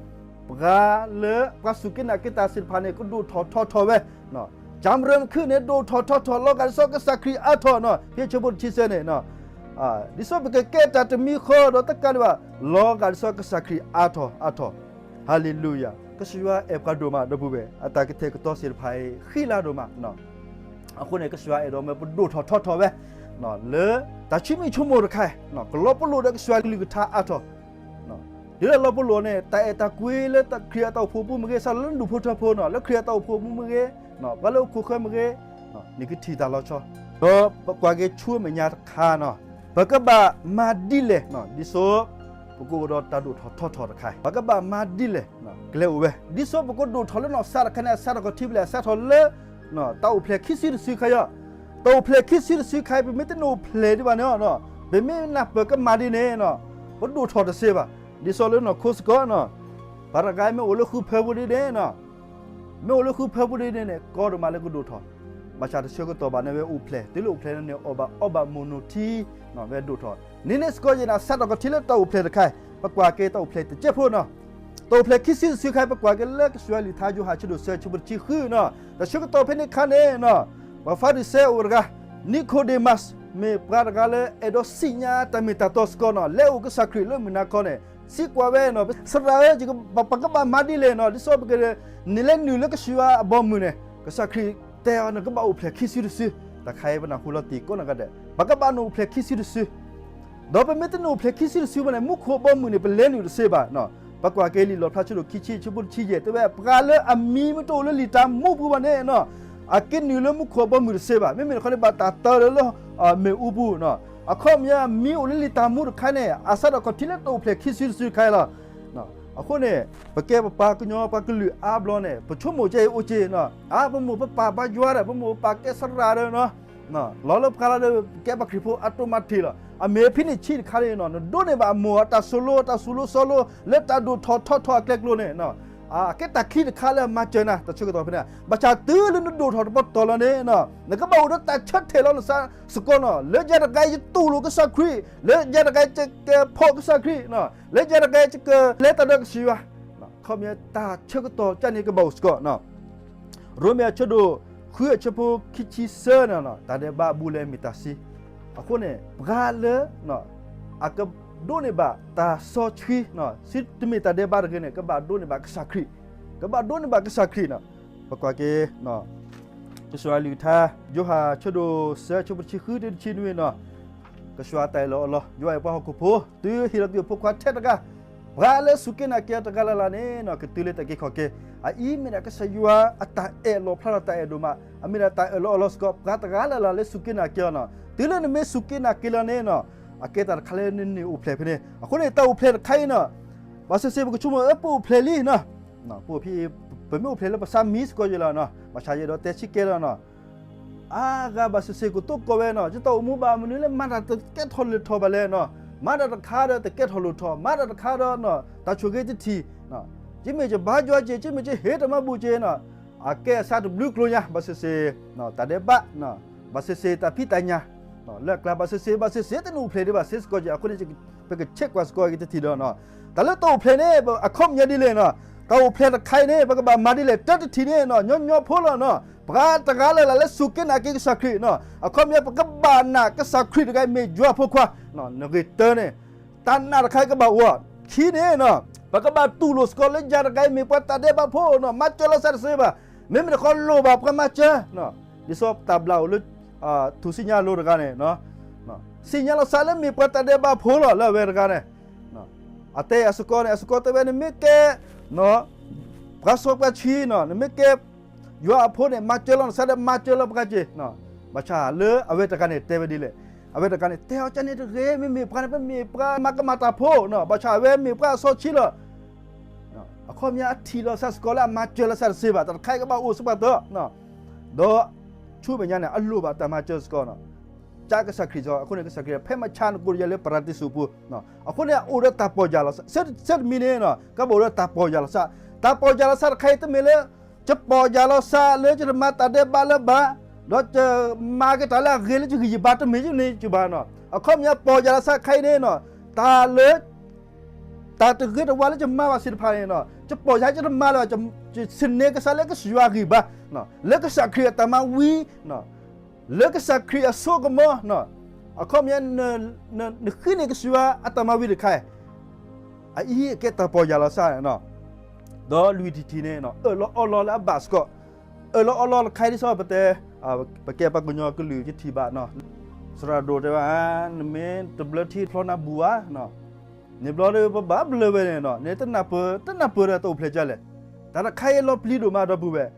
ပှၤလၢပှၤစူၢ်က့ၤနာ်က့ၤတၢ်သ့ၣ်တဖၣ်န့ၣ် ကဒိၣ်ထီၣ်ထီထီၣ်ဝဲ, ကၠၢမ်းရၢၢ်မုၢ်ခုၣ်န့ၣ် ဒိၣ်ထီၣ်ထီထီၣ် လီၤဂာ်ဒ်သိးကစၢ်ခရံာ်အါထီၣ်နီၤ ဖဲဆၢဖိတဆံသၢန့ၣ်, ဒ်သိးပကကဲတၢ်တမံၤဃီဒီးတကးဒံးဘၣ် လီၤဂာ်ဒ်သိးကစၢ်ခရံာ်အါထီၣ်အါထီၣ်, ဟါလ့လူယၤ, ကစၢ်ယွၤအဲၣ်ပှၤဒိၣ်မး ဒီပုၢ်ဝဲၢ်, အတၢ်ကတဲာ်ကတီၤသ့ၣ်တဖၣ်အံၤ ဃံလၤဒိၣ်မး အဃိန့ၣ် ကစၢ်ယွၤအဲၣ်ဒိးမ့ၢ်ပဒိၣ်ထီၣ်ထီထီၣ်ဝဲ လၢတၢ်ဆံမံၤဆံမိၣ်တခါအံၤ ကလီၤပလိာ်ဒီးကစၢ်ယွၤကလုၢ်ကထါအါထီၣ်, တုၤလၢလီၤပလိာ်န့ၣ် တၢ်အဲၣ်တၢ်ကွံလၢခရံာ်အတၢ်အိၣ်ဖှိၣ်ပူၤမ့ၢ်ဂ့ၤ, စးလၢနဒူၣ်ဖိထၢဖိနီၤ လၢခရံာ်အတၢ်အိၣ်ဖှိၣ်ပူၤမ့ၢ်ဂ့ၤ, ပှၤလၢအခိၣ်ဃၢၤမ့ၢ်ဂ့ၤ, နကထံၣ်တၢ်လီၤဆီ, ဒီးပကွၢ်က့ၤဆူမဲာ်ညါတခါနီၤ ပကဘၣ်မၤဒ်လဲၣ် ဒ်သိး ပကအိၣ်ဒီးတၢ်ဒိၣ်ထီၣ်ထီထီၣ်တခါ ပကဘၣ်မၤဒ်လဲၣ် ကလဲၤအိၣ်ဝဲ ဒ်သိးပကဒိၣ်ထီၣ်လၢနီၢ်သးတခါန့ၣ် အစးထီၣ်ခီၣ်ထံးဖဲလဲၣ် အစးထီၣ်လၢ တၢ်အိၣ်ဖျဲၣ်ခံစုတစုခါအံၤ, တၢ်အိၣ်ဖျဲၣ်ခံစုတစုခါအံၤ ပမ့ၢ်တန့ၢ်အိၣ်ဖျဲၣ်ဒံးဘၣ်န့ၣ်, ပမ့ၢ်နၢ်ပၢၢ်ကမၣ်ဒ်န့ၣ်, ပဒိၣ်ထီၣ်တသ့ဘၣ်. ဒ်သိးလၢနီၢ်ခိစ့ၢ်ကီး, ပှၤတဂၤမ့ၢ်အိၣ်လၢဃုဖၢပူၤဒ်န့ၣ်, မ့ၢ်အိၣ်လၢဃုဖၢပူၤဒ်န့ၣ်န့ၣ် ကီဒိၣ်မးလၢကဒိၣ်ထီၣ်, ဘၣ်ဆၣ်တဆၢကတီၢ်ဘၣ်န့ၣ်ဝဲအိၣ်ဖျဲၣ်, တုၤလၢအိၣ်ဖျဲၣ်န့ၣ် အီၣ်ဘၣ်အီဘၣ်မိၢ်နိၣ်ထံ, ဝဲဒိၣ်ထီၣ်, န့ၣ်န့ၣ်စ့ၢ်ကီးယဲန့ၣ် အစးထီၣ်ခီၣ်ထံးလၢတၢ်အိၣ်ဖျဲၣ်တခါအံၤ ပကွၢ်က့ၤတၢ်အိၣ်ဖျဲၣ်တစဲးဖိနီၤ တၢ်အိၣ်ဖျဲၣ်ခံစုတစုခါအံၤ ပကွၢ်က့ၤလၢကစၢ်ယွၤအကလုၢ်ကထါ ယိၤဟၣ်အဆၢဒိၣ်သၢ အဆၢဖိတဆံဃုနီၤ, တၢ်ဆၢကတီၢ်ဖဲန့ၣ်အခါန့ၣ်, ပှၤဖၤရံၤၡဲအိၣ်တဂၤ, Nicodemus, မ့ၢ်ပှၤတဂၤလၢအဲၣ်ဒိးသ့ၣ်ညါတၢ်မ့ၢ်တၢ်တီစ့ၢ်ကီးနီၤ, လဲၤအိၣ်ကစၢ်ခရံာ်လၢမုၢ်နၤခီန့ၣ်, စံးကွၢ်ဝဲ, သရၣ်ဧၢ, ပကဘၣ်မၤဒ်လဲၣ်နီၤ, ဒ်သိးပက, နလဲၤနုာ်လၢကစၢ်ယွၤအဘီအမုၢ်န့ၣ်, ကစၢ်ခရံာ်တဲအီၤ နကဘၣ်အိၣ်ဖျဲၣ်ခံစုတစု, တၢ်ခါအံၤပနၢ်ဟူလီၤတံၢ်ကိးနီၢ်ဂၤဒဲး, ပကဘၣ်နုာ်အိၣ်ဖျဲၣ်ခံစုတစု ဒီးပမ့ၢ်တနုာ်အိၣ်ဖျဲၣ်ခံစုတစုဘၣ်န့ၣ် မူခိၣ်အဘီအမုၢ်န့ၣ် ပလဲၤနုာ်တသ့ဘၣ်. ပကွၢ်က့ၤလံာ်လီၣ်ဖျါဆၢဒိၣ်ခံဆံ အဆၢဖိတဆံယဲၢ် တဲဝဲ ပှၤလၢအမံၤမ့ၢ်တအိၣ်လၢလံာ်တၢ်မူပူၤဘၣ်န့ၣ်, အက့ၤနုာ်လၢမူခိၣ်အဘီအမုၢ်တသ့ဘၣ်. မ့မ့ၢ်တခီန့ၣ် ဘၣ်တၢ်တၢလၢလၢမ့ၣ်အူပူၤ, အခီပညီမံၤအိၣ်လၢလံာ်တၢ်မူတခါန့ၣ် အစးထီၣ်ခီၣ်ထံးလၢတၢ်အိၣ်ဖျဲၣ်ခံစုတစုတခါအံၤလီၤ. အဃိန့ၣ် ပကဲပပှၤကညီပှၤကလုာ်အါဘျီန့ၣ် ပဆိကမိၣ်ကဲအံၤအိၣ်က့ၤ, အါ ပမိၢ်ပပၢ်ဘါယွၤဒီး ပမိၢ်ပပၢ်ကဲသရၣ်ဒီး လီၤလၢပှၤလၢဒီး ပကဲပှၤခရံာ်ဖိအါတိၢ်မးတ့ၢ်လီၤ. အမ့ၢ်ဖဲန့ၣ်ဆံးတခါန့ၣ် နဒိးန့ၢ်ဘၣ်အမိၢ်အတၢ်သိၣ်လိ အတၢ်သိၣ်လိသီလိ လၢတၢ်ဒိၣ်ထီၣ်ထီထီၣ်အကျဲကျိၤန့ၣ်, အကဲတၢ်ခံတခါလၢအမၤစၢၤနၤ တၢ်ဆၢကတီၢ်ဖဲန့ၣ်, ဘၣ်ဆၣ်တုၤလၢနဒိၣ်ထီၣ်တပတီၢ်လီၤန့ၣ်, နကဘၣ်အိၣ်ဒီးတၢ်ဆၢထဲာ်လီၤနသးစ့ၢ်ကီးနီၤ, လၢယၤတဂၤယတူၢ်လိာ်ကစၢ်ခရံာ်, လၢယၤတဂၤယကဖီၣ်ကစၢ်ခရံာ်, လၢယၤတဂၤယကလဲၤတၢ်ဒီးကစၢ်ယွၤ, ခီပညီတၢ်ဆၢကတီၢ်ကန့ၣ်ကဘၣ်အိၣ်စ့ၢ်ကီး ရိမ့ၤအဆၢဒိၣ်ဃု အဆၢဖိခံဆံသၢန့ၣ်, တၢ်ဒဲးဘးအဘူးအလဲမ့ၢ်တၢ်ဆှံ, အဃိန့ၣ် ပှၤလၢ အကဒိးန့ၢ်ဘၣ်တၢ်စီဆှံ, ဆံတမ့ၢ်တၢ်ဒဲးဘးတဂ့ၤန့ၣ် ကဘၣ်ဒိးန့ၢ်ဘၣ်ကစၢ်ခရံာ်, ကဘၣ်ဒိးန့ၢ်ဘၣ်ကစၢ်ခရံာ်န့ၣ်, ပကွၢ်က့ၤ ကစၢ်ယွၤအကလုၢ်ကထါ, ယိၤဟၣ်အဆၢဒိၣ်သၢ အဆၢဖိတဆံဃုတုၤတဆံနွံန့ၣ်, ကစၢ်ယွၤတၢ်အၢၣ်လီၤအီလီၤ, ယွၤအဲၣ်ပှၤဟီၣ်ခိၣ်ဖိ, တုၤဟ့ၣ်လီၤကွံာ်အဖိခွါထဲတဂၤ, ပှၤလၢစူၢ်က့ၤနာ်က့ၤအီၤတဂၤလၢ်လၢ်န့ၣ်, ကတုၤလၢတၢ်အုၣ်က့ၤခီၣ်က့ၤ, အအံၤမ့ၢ်ဒၣ်ကစၢ်ယွၤအတၢ်အဲၣ်လီၤဖျါဒီးတၢ်အဲၣ်ဒိၣ်မး, အမ့ၢ်ဒၣ်တၢ်အၢၣ်လီၤအီလီၤစ့ၢ်ကီး, ပှၤတဂၤလၢ်လၢ်လၢစူၢ်က့ၤနာ်က့ၤအီၤန့ၣ်, တုၤလၢနမ့ၢ်စူၢ်က့ၤနာ်က့ၤလီၤန့ၣ်, အကဲတၢ်တခါလၢနန့ၢ်အိၣ်ဖျဲၣ်ဖဲန့ၣ်, အဃိန့ၣ် တၢ်အိၣ်ဖျဲၣ်တခါအံၤန့ၣ်, ဘၣ်ဆၣ်စ့ၢ် ပကဆိကမိၣ်အၢ ပအိၣ်ဖျဲၣ်လံ, ပအိၣ်ဖဲ ပမ့ၢ်အိၣ်ဖျဲၣ်လၢပသးမံစ့ၢ်ကီးယဲလီၤ, ဘၣ်ဆၣ်ယအဲၣ်ဒိးတဲဆံးကဲလီၤ, အါဂၤဘၣ်ဆၣ်စ့ၢ် ကတိၤကိးဝဲန့ၣ်, ယတၢ်အိၣ်မူဘၣ်မနုၤလၢ မၤတၢ်တကဲထီၣ်လၢထီၣ်ဘၣ်လဲၣ်န့ၣ်, မၤတၢ်တခါဒီးတကဲထီၣ်လၢထီၣ်, မၤတၢ်တခါဒီး တၢ်ဆိၣ်ဂ့ၤတထံၣ်, ယမ့ၢ်ယဘါယွၤက့ၤ, ယမ့ၢ်ယဟ့ၣ်တၢ်မၤဘူၣ်က့ၤန့ၣ်, အကဲအသးတဘျုးကျိၤညါ, ဘၣ်ဆၣ်စ့ၢ် တၢ်ဒဲးဘး, ဘၣ်ဆၣ်စ့ၢ်တၢ်ဖံးတၢ်ညၣ်, လၢအကျါ ဘၣ်ဆၣ်စ့ၢ် ဘၣ်ဆၣ်စ့ၢ် တန့ၢ်အိၣ်ဖျဲၣ်ဒံးဘၣ်စ့ၢ်ကီးက့ၤ, အဃိန့ၣ် ပကဆဲးကွၢ်စ့ၢ်ကီးက့ၤတထံၣ်ဒီး, တၢ်လၢတၢ်အိၣ်ဖျဲၣ်န့ၣ် အခီပညီဒ်လဲၣ်န့ၣ်, တၢ်အိၣ်ဖျဲၣ်တခါအံၤန့ၣ် ပကဘၣ်မၤဒ်လဲၣ်, တၢတထံၣ်န့ၣ် ညီညီဖိလီၤန့ၣ်, ပှၤတဂၤလၢ်လၢ်လၢစူၢ်က့ၤနာ်က့ၤကစၢ်ခရံာ်န့ၣ်, အခီပညီ ပကဘၣ်နာ်ကစၢ်ခရံာ်တဂၤအံၤမ့ၢ်ယွၤအဖိခွါ, နဂ့ၢ်တၢန့ၣ်, တၢ်နာ်တခါအံၤကဘၣ်အိၣ်, ခံန့ၣ် ပကဘၣ်တူၢ်လိာ်စ့ၢ်ကီးလၢယၤတဂၤအံၤမ့ၢ်ပှၤတၢ်ဒဲးဘးဖိန့ၣ်, မၤစၢၤလီၤသးတသ့ဘၣ်, မ့မ့ၢ်တခီလိၣ်ဘၣ်ပှၤမၤစၢၤ, ဒ်သိးတၢ်ဘျၣ်အိၣ်လၢ ထူၣ်စုညါလိၤတဂၤန့ၣ်, သ့ၣ်ညါလီၤသးလၢမ့ၢ်ပှၤတၢ်ဒဲးဘးဖိလီၤ လၢအဝဲတဂၤန့ၣ်, အတဲအစ့ၢ်ကီးန့ၣ်, အစ့ၢ်ကီးတဲဝဲ နမ့ၢ်ကဲ ပှၤစီပှၤဆှံန့ၣ်, နမ့ၢ်ကဲ ယွၤအဖိန့ၣ် မၤစၢၤလီၤနသးဒီး မၤစၢၤလီၤပှၤက့ၤ, ဘၣ်ဆၣ်လၢအဝဲတဂၤန့ၣ်တဲဝဲဒ်လဲၣ်, အဝဲတဂၤန့ၣ် တဲအီၤ ကန့ၣ်တဂ့ၤ, မ့မ့ၢ်ပှၤန့ၣ် ပမ့ၢ်ပှၤမၤကမၣ်တၢ်ဖိန့ၣ်, ဘၣ်ဆၣ်အဝဲမ့ၢ်ပှၤအစီဆှံလီၤ, အခီပညီအထံၣ်လီၤသးစ့ၢ်ကီးလၢအမၤစၢၤလီၤသးတသ့ဘၣ်, တၢ်တခါအံၤကဘၣ်အိၣ်စ့ၢ်ကီးတၢ်, ဒီးဆူမဲာ်ညါန့ၣ် အလိၣ်ဘၣ်တၢ်မၤစၢၤစ့ၢ်ကီးန့ၣ်, ကစၢ်ခရံာ်စ့ၢ်ကီး, အဃိန့ၣ် ကစၢ်ခရံာ် ဖဲမုၢ်ဆါနကိးယၤလၢပရၤဒံစူးပူၤ, အဃိန့ၣ် အအိၣ်ဒီးတၢ်ပီၢ်ယၢ်လီၤ, ဆၢတမံၤန့ၣ် ကဘၣ်အိၣ်ဒီးတၢ်ပီၢ်ယၢ်လီၤသး, တၢ်ပီၢ်ယၢ်လီၤသးတခါအံၤ တမ့ၢ်လၢ ယပီၢ်ယၢ်လီၤသးလၢယတမၤတၢ်ဒဲးဘးလၢၤဘၣ်, ဒီးယမၤက့ၤတၢ်လၢအဂ့ၤလၢယဂံၢ်ယဘါ တမ့ၢ်ယန့ၣ်ယဘၣ်န့ၣ်, အခီပညီပီၢ်ယၢ်လီၤသးတခါအံၤန့ၣ်, တၢ်လၢ တၢ်တဂ့ၤတဝါလၢယမၤဘၣ်သ့ၣ်တဖၣ်န့ၣ်, ယပီၢ်ယၢ် ယတမၤလၢၤဘၣ်, ယသန့ၤကစၢ်လၢကစၢ်ယွၤအဂံၢ်ဘါ, လၢကစၢ်ခရံာ်အတၢ်မၤဝံၤ, လၢကစၢ်ခရံာ်အစိကမီၤ, အခီပညီ နဃုန့ၢ်ကစၢ်ယွၤအတၢ်မၤဝံၤတခါ, အအံၤအကဲတၢ်ပီၢ်ယၢ်လီၤသး, ဒီးလွံၢ်ထံၣ်တထံၣ်န့ၣ် အၢၣ်လီၤအီလီၤလၢအဘၣ်စ့ၢ်ကီး, အၢၣ်လီၤအီလီၤတခါအံၤဒ်သိးပတဲ, ပကဲပှၤကညီကလုာ်ယထံၣ်ဘၣ်, သရၣ်ဒိၣ်တဲဝဲဧါန့ၣ်မ့ၢ်တဘျၢထံဖျီနၤဘူၣ်ဧါ, န့ၣ်ဘျီဒီးပဘၣ်ဘျၢဝဲန့ၣ်, န့ၣ်တနၢ်ပၢၢ်, တနၢ်ပၢၢ်ဒီးတၢ်အိၣ်ဖျဲၣ်ဒ်လဲၣ်, တၢ်တခါအံၤလီၤပျံၤဒိၣ်မးဒီပုၢ်ဝဲၢ်,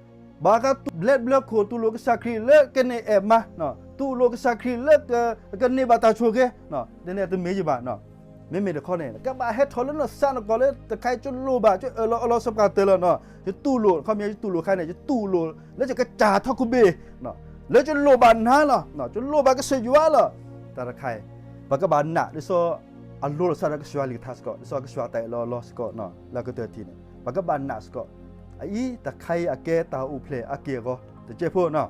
ဘၣ်ဃးဘျဲးဘျၢခိၣ်တူၢ်လိာ်ကစၢ်ခရံာ်လၢကန့ၢ်အဲၣ်မါ, တူၢ်လိာ်ကစၢ်ခရံာ်လၢ ကန့ၢ်ဘၣ်တၢ်ဆိၣ်ဂ့ၤ, ဒ်န့ၣ်တမ့ၢ်ယဘၣ်, မ့မ့ၢ်တခီန့ၣ် ကဘၣ်ဟဲထီၣ်လၢနသးနကီၢ်လၢတခါအံၤ ကလိၣ်ဘၣ် ကအၢၣ်လီၤအီလီၤစီၤပၤတၢၢ်လီၤန့ၣ်, ယတူၢ်လိာ်, ခီပညီယတူၢ်လိာ်ခါန့ၣ် ယတူၢ်လိာ်လၢယကစၢ်ထီၣ်ခိၣ်ဘ့ၣ်, လၢယလိၣ်ဘၣ်နၤလီၤ, ယလိၣ်ဘၣ်ကစၢ်ယွၤလီၤ, တၢ်တခါအံၤ ပကဘၣ်နာ်ဒ်သိး အလိၤလီၤသးဒီးကစၢ်ယွၤအကလုၢ်ကထါစ့ၢ်ကီး, ဒ်သိးကစၢ်ယွၤတၢ်အၢၣ်လီၤအီလီၤစ့ၢ်ကီး, လၢကတၢၢ်ထံၣ်န့ၣ် ပကဘၣ်နာ်စ့ၢ်ကီး, အအံၤတၢ်တခါအံၤအကဲတၢ်အိၣ်ဖျဲၣ်အက့ၢ်အဂီၤတစဲးဖိန့ၣ်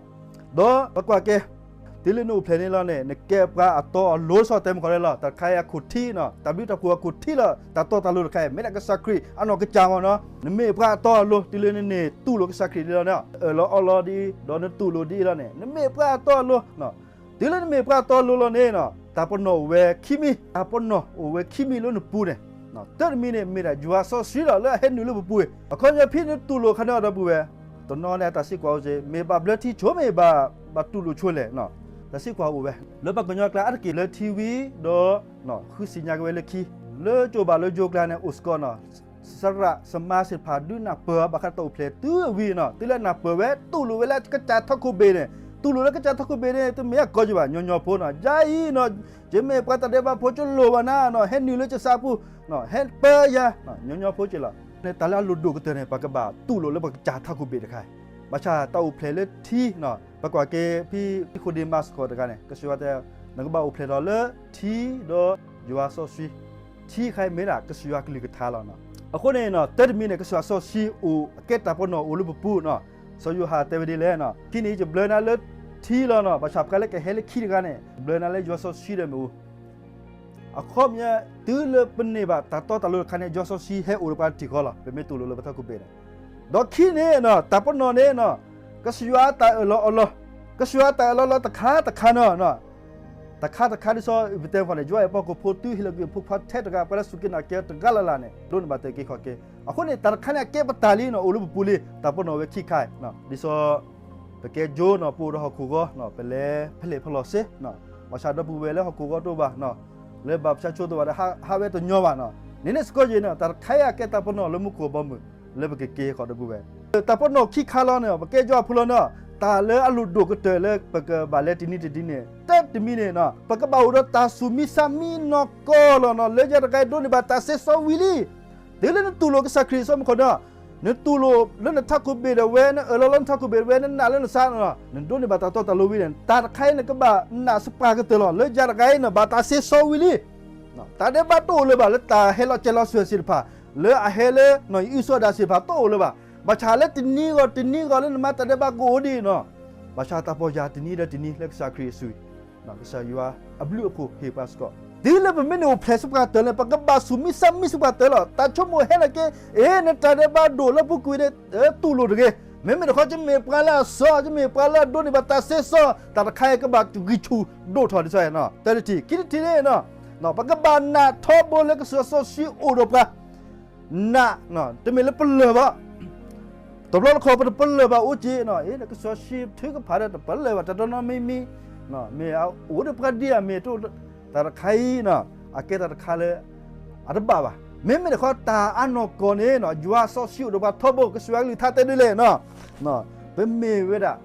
ဒီးပကွၢ်က့ၤ တုၤလၢနအိၣ်ဖျဲၣ်န့ၣ်လီၤန့ၣ် နကဲပှၤအတီအလိၤ ဒ်သိးတဲမုၢ်ကီၢ်လၢလီၤ, တၢ်တခါအံၤအခိၣ်ထံးန့ၣ်, တၢ်ဘျုးတၢ်ဖှိၣ်အခိၣ်ထံးလီၤ, တၢ်တီတၢ်လိၤတခါအံၤ မ့ၢ်ဒၣ်ကစၢ်ခရံာ်အနီၢ်ကစၢ်မ့ၢ်န့ၣ်, နမ့ၢ်ပှၤအတီအလိၤ တုၤလၢနန့ၢ်တူၢ်လိာ်ကစၢ်ခရံာ်ဒ်လီၤန့ၣ်, အၢၣ်လီၤအီလီၤဒ်အံၤ ဒီးနတူၢ်လိာ်ဒ်အံၤလီၤန့ၣ် နမ့ၢ်ပှၤအတီအလိၤ တုၤလၢနမ့ၢ်ပှၤအတီအလိၤလီၤန့ၣ်, တၢ်ပနီၣ်အိၣ်ဝဲခံမံၤ, တၢ်ပနီၣ်အိၣ်ဝဲခံမံၤလၢနပူၤန့ၣ်, တၢ်တမံၤန့ၣ် မ့ၢ်ဒၣ်ယွၤစီဆှံလီၤ လၢအဟဲနုာ်လၢပပူၤ, အခီပညီဖဲနတူၢ်လိာ်ခါန့ၣ်ဒီပုၢ်ဝဲၢ်, တနီၤန့ၣ် တၢ်သံကွၢ်အိၣ်စ့ၢ် မ့ၢ်ဘၣ်ဘျၢထံဆိ မ့ၢ်ဘၣ် ဘၣ်တူၢ်လိာ်ဆိလဲၣ်, တၢ်သံကွၢ်အိၣ်ဝဲ, လၢပှၤကညီကျါအါတက့ၢ်လၢထံဝံၤဒီး ဃုသ့ၣ်ညါက့ၤဝဲလၢခံ, လၢကၠိဘၣ်လၢယိၤကျါန့ၣ် အိၣ်စ့ၢ်ကီးန့ၣ်, သရၣ်သမါသ့ၣ်တဖၣ်ဒုးနၢ်ပၢၢ်ဘၣ်ဃးတၢ်အိၣ်ဖျဲၣ်တုၤအဝံၤန့ၣ်, တုၤလၢနၢ်ပၢၢ်ဝဲ တူၢ်လိာ်ဝဲလၢကစၢ်ထီၣ်ခိၣ်ဘ့ၣ်န့ၣ်, တူၢ်လိာ်လၢကစၢ်ထီၣ်ခိၣ်ဘ့ၣ်န့ၣ် တမ့ၢ်အကီၢ်ယဘၣ် ညီညီဖိန့ၣ်, ယၤအံၤန့ၣ် ယမ့ၢ်ပှၤတၢ်ဒဲးဘးဖိ ကလိၣ်ဘၣ်နၤန့ၣ် ဟဲနုာ်လၢယသးပူၤ, ဟဲပၢယၤ, ညီညီဖိက့ၤလီၤ, တၢ်လၢအလိၣ်ဒိၣ်ကတၢၢ်န့ၣ် ပကဘၣ်တူၢ်လိာ်လၢပကစၢ်ထီၣ်ခိၣ်ဘ့ၣ်တခါ, ဘၣ်ဆၣ်တၢ်အိၣ်ဖျဲၣ်လၢထံန့ၣ်, ပကွၢ်က့ၤဖဲ နံၤကီၤဒ့မးစ့ၢ်ကီးတဂၤန့ၣ် ကစၢ်ယွၤတဲ နကဘၣ်အိၣ်ဖျဲၣ်ထီၣ်လၢထံဒီးယွၤစီဆှံ, ထံတခါအံၤမ့ၢ်ဒၣ်ကစၢ်ယွၤကလုၢ်ကထါလီၤ. အဃိန့ၣ်နီၤ တၢ်တမံၤန့ၣ် ကစၢ်ယွၤစီဆှံအိၣ် အကဲတၢ်ပနီၣ်အိၣ်လၢပပူၤနီၤ. စီၤယိၤဟၣ်တဲဝဲဒ်လဲၣ်နီၤ, ခံန့ၣ်ယဘျၢနၤလၢထံလီၤနီၤ, ဘၣ်ဆၣ်ပှၤလၢကဟဲလၢခံတဂၤန့ၣ် ဘျၢနၤလၢယွၤစီဆှံဒီးမ့ၣ်အူ အခီပညီ တုၤလၢပန့ၢ်ဘၣ်တၢ်တီတၢ်လိၤတခါန့ၣ် ယွၤစီဆှံဟဲအိၣ်ဒီးပှၤတထံၣ်ဃီလီၤ, ပမ့ၢ်တူၢ်လိာ်လၢပထီၣ်ခိၣ်ဘ့ၣ်န့ၣ်. ဒီးခံန့ၣ်နီၤ တၢ်ပနီၣ်န့ၣ်နီၤ, ကစၢ်ယွၤအတၢ်အၢၣ်လီၤအီလီၤ, ကစၢ်ယွၤအတၢ်အၢၣ်လီၤအီလီၤတခါတခါနီၤ, တခါတခါဒ်သိး ပတဲဃီန့ၣ် ယွၤအဲၣ်ပှၤဟီၣ်ခိၣ်ဖိတုၤဟ့ၣ်လီၤကွံာ်အဖိခွါထဲတဂၤ ပှၤလၢစူၢ်က့ၤနာ်က့ၤတဂၤလၢ်လၢ်န့ၣ် ဒိးန့ၢ်ဘၣ်တၢ်အုၣ်က့ၤခီၣ်က့ၤ. အဃိန့ၣ် တၢ်တခါန့ၣ် အကဲပတၢ်လံနီၤ, အိၣ်လၢပပူၤလံ, တၢ်ပနီၣ်ဝဲခံခါ, ဒ်သိး ပကဲကၠိနီၤ ပအိၣ်ဒီးဟီၣ်ခိၣ်ဂီၤနီၤ ပလဲၤဖဲလဲၣ်ဖဲလဲၣ်စ့ၢ်, ဘၣ်ဆၣ်ဒီပုၢ်ဝဲၢ်လၢဟီၣ်ခိၣ်ဂီၤတအိၣ်ဘၣ်နီၤ, လၢဘၣ်ပၡါဆိတအိၣ်ဘၣ်ဒီး ဟးဝဲတညီဘၣ်နီၤ, န့ၣ်န့ၣ်စ့ၢ်ကီးယဲၢ်နီၤ, တၢ်တခါအံၤအကဲတၢ်ပနီၣ်လၢမူခိၣ်ဘီမုၢ် လၢပကက့ၤဃီၤဒီပုၢ်ဝဲၢ်. တၢ်ပနီၣ်ခံခါလီၤန့ၣ် ပကဲယွၤဖိလီၤနီၤ, တၢ်လၢအလိၣ်ဒိၣ်ကတၢၢ်လၢပကဘၣ်လဲၤတနံၤတနံၤန့ၣ် တၢ်တမံၤန့ၣ်နီၤ ပကဘၣ်အိၣ်ဒီးတၢ်ဆူၣ်မံဆါမံနီၢ်ကီၢ်လီၤနီၤ, လၢယၤတဂၤအံၤဒိးန့ၢ်ဘၣ်တၢ်စ့စီဝံၤလံ. တုၤလၢနတူၢ်လိာ်ကစၢ်ခရံာ်အစီမူခိၣ်န့ၣ်, နတူၢ်လိာ်လၢနထးခိၣ်ဘ့ၣ်ဒီးဝဲ, နအၢၣ်လီၤလၢနထးခိၣ်ဘ့ၣ်ဒီးဝဲ, နနာ်လၢနသး, နဒိးန့ၢ်ဘၣ်တၢ်တီတၢ်လိၤဝံၤန့ၣ် တၢ်တခါအံၤနကဘၣ်နာ်စပှၢ်ကတၢၢ်လီၤ, လၢယၤတဂၤအံၤန့ၣ် ဘၣ်တၢ်စ့စီဝံၤလံ. တၢ်ဒဲးဘးတအိၣ်လၢၤဘၣ် လၢတၢ်ဟဲလီၤစဲၤလီၤသွဲၣ်သ့ၣ်တဖၣ်, လၢအဟဲလၢ အံၣ်စၢဒၣ်သ့ၣ်တဖၣ်တအိၣ်လၢၤဘၣ်. ဘၣ်ဆၣ်လၢတနံၤဂီၤတနံၤဂီၤလၢနမၤတၢ်ဒဲးဘးကအိၣ်ဒံးနီၤ, ဘၣ်ဆၣ်တၢ်ပီၢ်ယၢ်တနံၤဒီးတနံၤလၢကစၢ်ခရံာ်အသွံၣ် ကစၢ်ယွၤအဘျုးအဖှိၣ်ဟ့ၣ်ပှၤစ့ၢ်ကီး, တုၤလၢပမ့ၢ်န့ၣ်အိၣ်ဖျဲၣ်စ့ၢ်ကီးတၢ်လၢ ပကဘၣ်ဆူၣ်မံဆါမံစ့ၢ်ကီးတၢ်လီၤ. တၢ်ဆိကမိၣ်ဟဲန့ၣ်က့, အ့ နတၢ်ဒဲးဘးဒိၣ်လၢပူၤကွံာ်န့ၣ် တူၢ်လိာ်တဂ့ၤ, မ့မ့ၢ်တခီ ယမ့ၢ်ပှၤလၢအစီ, ယမ့ၢ်ပှၤလၢအဒိးန့ၢ်ဘၣ်တၢ်စ့စီ, တၢ်တခါအံၤကဘၣ်ဂံၢ်ဆူၣ်ဒိၣ်ထီၣ်ဒ်သိးနီၤ, တၢ်တထံၣ်, ခံထံၣ်န့ၣ်နီၤ, ပကဘၣ်နာ်ထီဘိလၢကစၢ်စီဆှံအိၣ်ဒီးပှၤ နာ်, တမ့ၢ်လၢပလၢၢ်ဘၣ်, တဘျီတခီပတပလၢၢ်ဘၣ်အိၣ်က့ၤ, အ့ ကစၢ်စီဆှံထုကဖၣ်ဒီးတပလၢၢ်ဘၣ် တၢ်တနီၤမံၤမံၤ, မ့ၢ်အအိၣ်ဒီးပှၤဒ်အမ့ၢ်တအိၣ်, တၢ်တခါအံၤနီၤ, အကဲတၢ်တခါလၢ အတဘၣ်ဘၣ်. မ့မ့ၢ်တခီ တၢ်အနီၢ်ကီၢ်န့ၣ်နီၤ, ယွၤစီဆှံအိၣ်ဒီးပှၤထီဘိ, ကစၢ်ယွၤကလုၢ်ကထါတဲဒ်လဲၣ်နီၤ, ပမ့ၢ်ဝဲဒၣ်